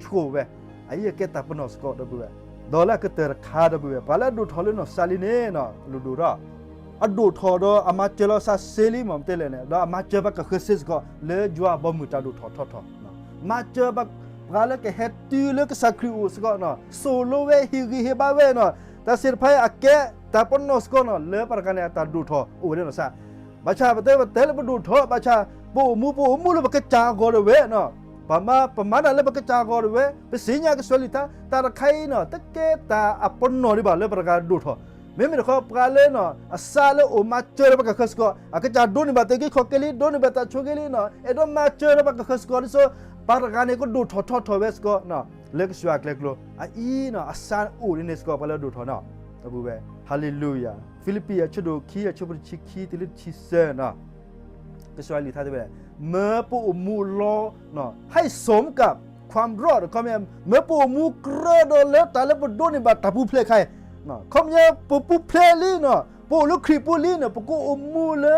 ဆိၣ်ဝဲ, အအံၤအကဲတၢ်ပနီၣ်စ့ၢ်ကီး ဒီပုၢ်ဝဲၢ်, ဒီးလၢအကတၢၢ်တခါ ဒီပုၢ်ဝဲၢ် ပှၤလၢအဒိၣ်ထီၣ်လၢနီၢ်စၢ်လံန့ၣ်နီၤ လူၤဒိၣ်ထီၣ် အဒိၣ်ထီၣ်ဒီးအမၤစၢၤလီၤစၢ်စ့လံ မ့ၢ်မတၤလဲၣ်န့ၣ် ဒီးအမၤစၢၤပှၤကဃၢၤစ့ၢ်ကီး လၢယွၤအဘီအမုၢ်တၢ်ဒိၣ်ထီၣ်ထီထီၣ်, မၤစၢၤပှၤလၢကဟဲတုၤလၢကစၢ်ခရံာ်အအိၣ်စ့ၢ်ကီးနီၤ စိာ်လိဝဲ ဟ့ၣ်ဂံၢ်ဟ့ၣ်ဘါဝဲနီၤ, တၢ်သ့ၣ်တဖၣ်အံၤအကဲတၢ်ပနီၣ်စ့ၢ်ကီးနီၤ လၢပှၤတဂၤန့ၣ်အတၢ်ဒိၣ်ထီၣ်အိၣ်ဝဲလၢနီၢ်စၢ်, ဘၣ်ဆၣ်ပတဲပတဲလၢပဒိၣ်ထီၣ် ဘၣ်ဆၣ် ပအိၣ်မူ ပအိၣ်မူလၢပကစၢ်အဂီၢ်ဒၣ်ဝဲနီၤ, ပမၤ ပမၤတၢ်လၢပကစၢ်အဂီၢ်ဒၣ်ဝဲ ပသ့ၣ်ညါကစၢ်ယွၤကလုၢ်ကထါ တၢ်တခါအံၤနီၤ တကဲတၢ်အပနီၣ်ဒံးဘၣ်လၢပှၤတဂၤဒိၣ်ထီၣ်, မ့မ့ၢ်တခီ ပှၤလၢနီၤ အစၢ်လၢအိၣ်မၤစၢၤဒီးပှၤကဃၢၤစ့ၢ်ကီး အကစၢ်ဒိးန့ၢ်ဘၣ်တၢ်အုၣ်က့ၤခီၣ်က့ၤလံ ဒိးန့ၢ်ဘၣ်တၢ်ဆိၣ်ဂ့ၤလံနီၤ အဲၣ်ဒိးမၤစၢၤဒီးပှၤကဃၢၤစ့ၢ်ကီး ဒ်သိး ပှၤတဂၤန့ၣ်ကဒိၣ်ထီၣ်ထီထီၣ်ဝဲစ့ၢ်ကီး လၢကစၢ်ယွၤအကျဲကျိၤ အအံၤနီၤ အစၢ်အိၣ်ဒ်န့ၣ်စ့ၢ်ကီး ပှၤလၢအဒိၣ်ထီၣ်နီၤ, ဒီပုၢ်ဝဲၢ် ဟါလ့လူယၤ, ဖံလံးပံးအဆၢဒိၣ်ခံ အဆၢဖိတဆံခံတုၤလၢတဆံသၢနီၤ ကစၢ်ယွၤကလုၢ်ကထါတဲဝဲဒၣ်, မၢပအိၣ်မူလီၤ ให้สมกับความรอด ခီပညီ မၢပအိၣ်မူကြၢးဒီးလၢတၢ်လၢပဒိးန့ၢ်ဘၣ်တၢ်ပူၤဖျဲးတခါအံၤ, ခီပညီ ပပူၤဖျဲးလံနီၤ ပအိၣ်လၢခရံာ်ပူၤလံနီၤ ပကအိၣ်မူလၢ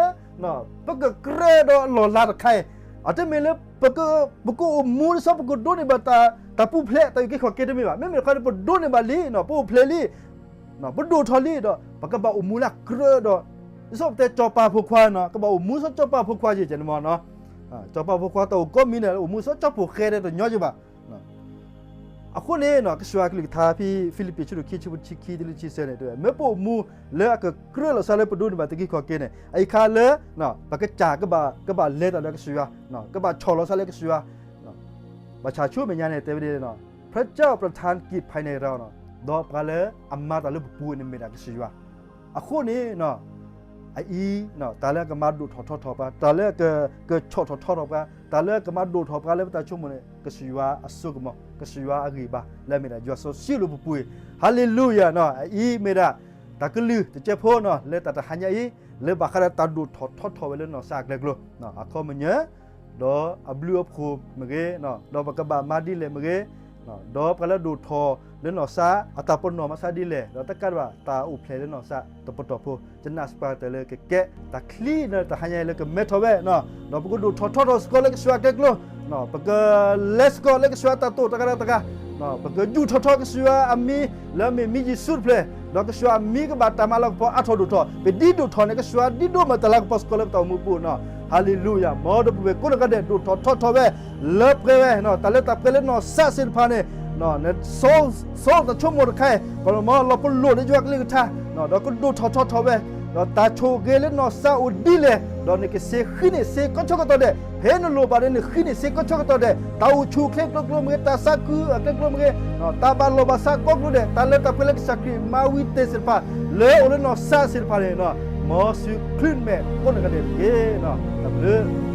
ပကကြၢးဒီးလီၢ်လၤတခါအံၤ, အတမ့ၢ်လၢ ပကအိၣ်မူလၢစီၤပကဒိးန့ၢ်ဘၣ်တၢ် တၢ်ပူၤဖျဲး တၢ်အုၣ်က့ၤခီၣ်က့ၤတမ့ၢ်ဘၣ်, မ့မ့ၢ်တခီန့ၣ် ပဒိးန့ၢ်ဘၣ်လံနီၤ ပအိၣ်ဖျဲးလံ ပဒိၣ်ထီၣ်လံဒီး ပကဘၣ်အိၣ်မူလၢကြၢးဒီး ဒ်သိးပတဲစီၤပၤဖိခွါနီၤ ကဘၣ်အိၣ်မူစီၤစီၤပၤဖိခွါယဲၢ်ကဲန့ၣ်မ့ၢ်နီၤ, စီၤပၤဖိခွါတၢ်အိၣ်ကိးမံၤန့ၣ် အိၣ်မူစီၤစီၤပိာ်ဃဲဒီးတညီယဲၢ်ဘၣ်. အဃိန့ၣ်နီၤ ကစၢ်ယွၤကလုၢ်ကထါဖဲ ဖံလံးပံးဆၢဒိၣ်ခံ ဆၢဖိတဆံခံတုၤလၢတဆံသၢန့ၣ် တဲဝဲ မၢပအိၣ်မူလၢအကကြၢးလီၤစၢ်လၢပဒိးန့ၢ်ဘၣ်တၢ်အုၣ်က့ၤခီၣ်က့ၤန့ၣ် အအံၤခါလၢ ပကစၢ်ကဘၣ် ကဘၣ်လဲၤတၢ်ဒီးကစၢ်ယွၤ ကဘၣ်ဆီၣ်လီၤစၢ်လၢကစၢ်ယွၤ ဘၣ်ဆၣ်ဆူမဲာ်ညါန့ၣ် တဲဝဲဒ်နီၤ พระเจ้าประทานกิจภายในเราနီၤ ဒီးပှၤလၢအမၤတၢ်လၢပပူၤန့ၣ်မ့ၢ်ဒၣ်ကစၢ်ယွၤ, အဃိန့ၣ်နီၤ အအံၤ တၢ်လၢအကမၤဒိၣ်ထီၣ်ထီထီၣ်ပှၤ တၢ်လၢအက ကဆီၣ်ထီၣ်ထီထီၣ်ပှၤ တၢ်လၢအကမၤဒိၣ်ထီၣ်ပှၤလၢပတၢ်ဆိကမိၣ်န့ၣ် ကစၢ်ယွၤအစိကမီၤ ကစၢ်ယွၤအဂံၢ်ဘါ လၢအမ့ၢ်ဒၣ်ယွၤစီဆှံလၢပူၤပူၤအံၤ, ဟါလ့လူယၤနီၤ. အအံၤမ့ၢ်ဒၣ် တၢ်ကလုၢ်တစဲးဖိနီၤ လၢတၢ်တဟါညါအံၤ လၢဘၣ်ဃးဒီးတၢ်ဒိၣ်ထီၣ်ထီထီၣ်ဝဲလၢနီၢ်စၢ်အကျဲကျိၤ, အခီပညီ ဒီးအဘျုးအဖှိၣ်မ့ၢ်ဂ့ၤ, ဒီးပကဘၣ်မၤဒ်လဲၣ်မ့ၢ်ဂ့ၤ, ဒီးပကလဲၤဒိၣ်ထီၣ်လၢနီၢ်စၢ်အတၢ်ပနီၣ်မၤစၢ်ဒ်လဲၣ်, ဒီးတကးဒံးဘၣ်တၢ်အိၣ်ဖျဲၣ်လၢနီၢ်စၢ်တပတီၢ်ဖိ, ယနာ်စ့ၢ်ကီးတၢ်လၢကကဲတၢ်ချံလၢတၢ်ဟါညါအံၤလၢကမဲထီၣ်ဝဲ, ဒီးပကဒိၣ်ထီၣ်ထီထီၣ်စ့ၢ်ကီးလၢကစၢ်ယွၤအကျဲကျိၤ, ပကလဲၤစ့ၢ်ကီးလၢကစၢ်ယွၤတၢ်တိာ်တၢ်ကရၢတဂၤ, ပကယူးထီၣ်ထီကစၢ်ယွၤအမံၤ လၢအမ့ၢ်မံၤယ့ၣ်ၡူးတဖျၢၣ်, ဒီးကစၢ်ယွၤအမံၤကဘၣ်တၢ်မၤလၤကပီၤအါထီၣ်ဒိၣ်ထီၣ်, ပဒ်ဒိၣ်ထီၣ်န့ၣ် ကစၢ်ယွၤဒ်ဒိၣ်မးတၢ်လၤကပီၤစ့ၢ်ကီးလၢပတၢ်အိၣ်မူပူၤနီၤ. ဟါလ့လူယၤ, မ်ဒီပုၢ်ဝဲၢ်ကိးနီၢ်ဂၤဒဲး ဒိၣ်ထီၣ်ထီထီၣ်ဝဲ လၢပှဲၤဝဲ, တၢ်လၢတၢ်ပှဲၤလၢနီၢ်စၢ်သ့ၣ်တဖၣ်န့ၣ်, စီၤ စီၤတၢ်ဆိကမိၣ်တခါအံၤ ကလီၤမီလီၤပလိာ်လၢယွၤကလုၢ်ကထါ, ဒီးကဒိၣ်ထီၣ်ထီထီၣ်ဝဲ, ဒီးတၢ်ဆိၣ်ဂ့ၤလၢနီၢ်စၢ်အိၣ်ဒ်လဲၣ်, ဒီးနကဆ့ဃုန့ၢ်စ့ကိးဆၢကတီၢ်ဒဲး, ဖဲနလိၣ်ဘၣ်ဒီးနဃုန့ၢ်စ့ကိးဆၢကတီၢ်ဒဲး, တၢ်အိၣ်ဆူၣ်အိၣ်ချ့ကျိၤကျိၤမ့ၢ်ဂ့ၤ, တၢ်ဆါကုအကျဲကျိၤမ့ၢ်ဂ့ၤ, တၢ်ဘၣ်လီၢ်ဘၣ်စးကိးကျိၤဒဲး, တၢ်လၢတၢ်ပှဲၤလၢကစၢ်ခရံာ်မၤဝံၤတ့ၢ်သ့ၣ်တဖၣ် လၢအိၣ်လၢနီၢ်စၢ်သ့ၣ်တဖၣ်န့ၣ်, မ်စူၢ်ချုးမဲာ်ကိးနီၢ်ဂၤဒဲးတက့ၢ်. တၢ်ဘျုး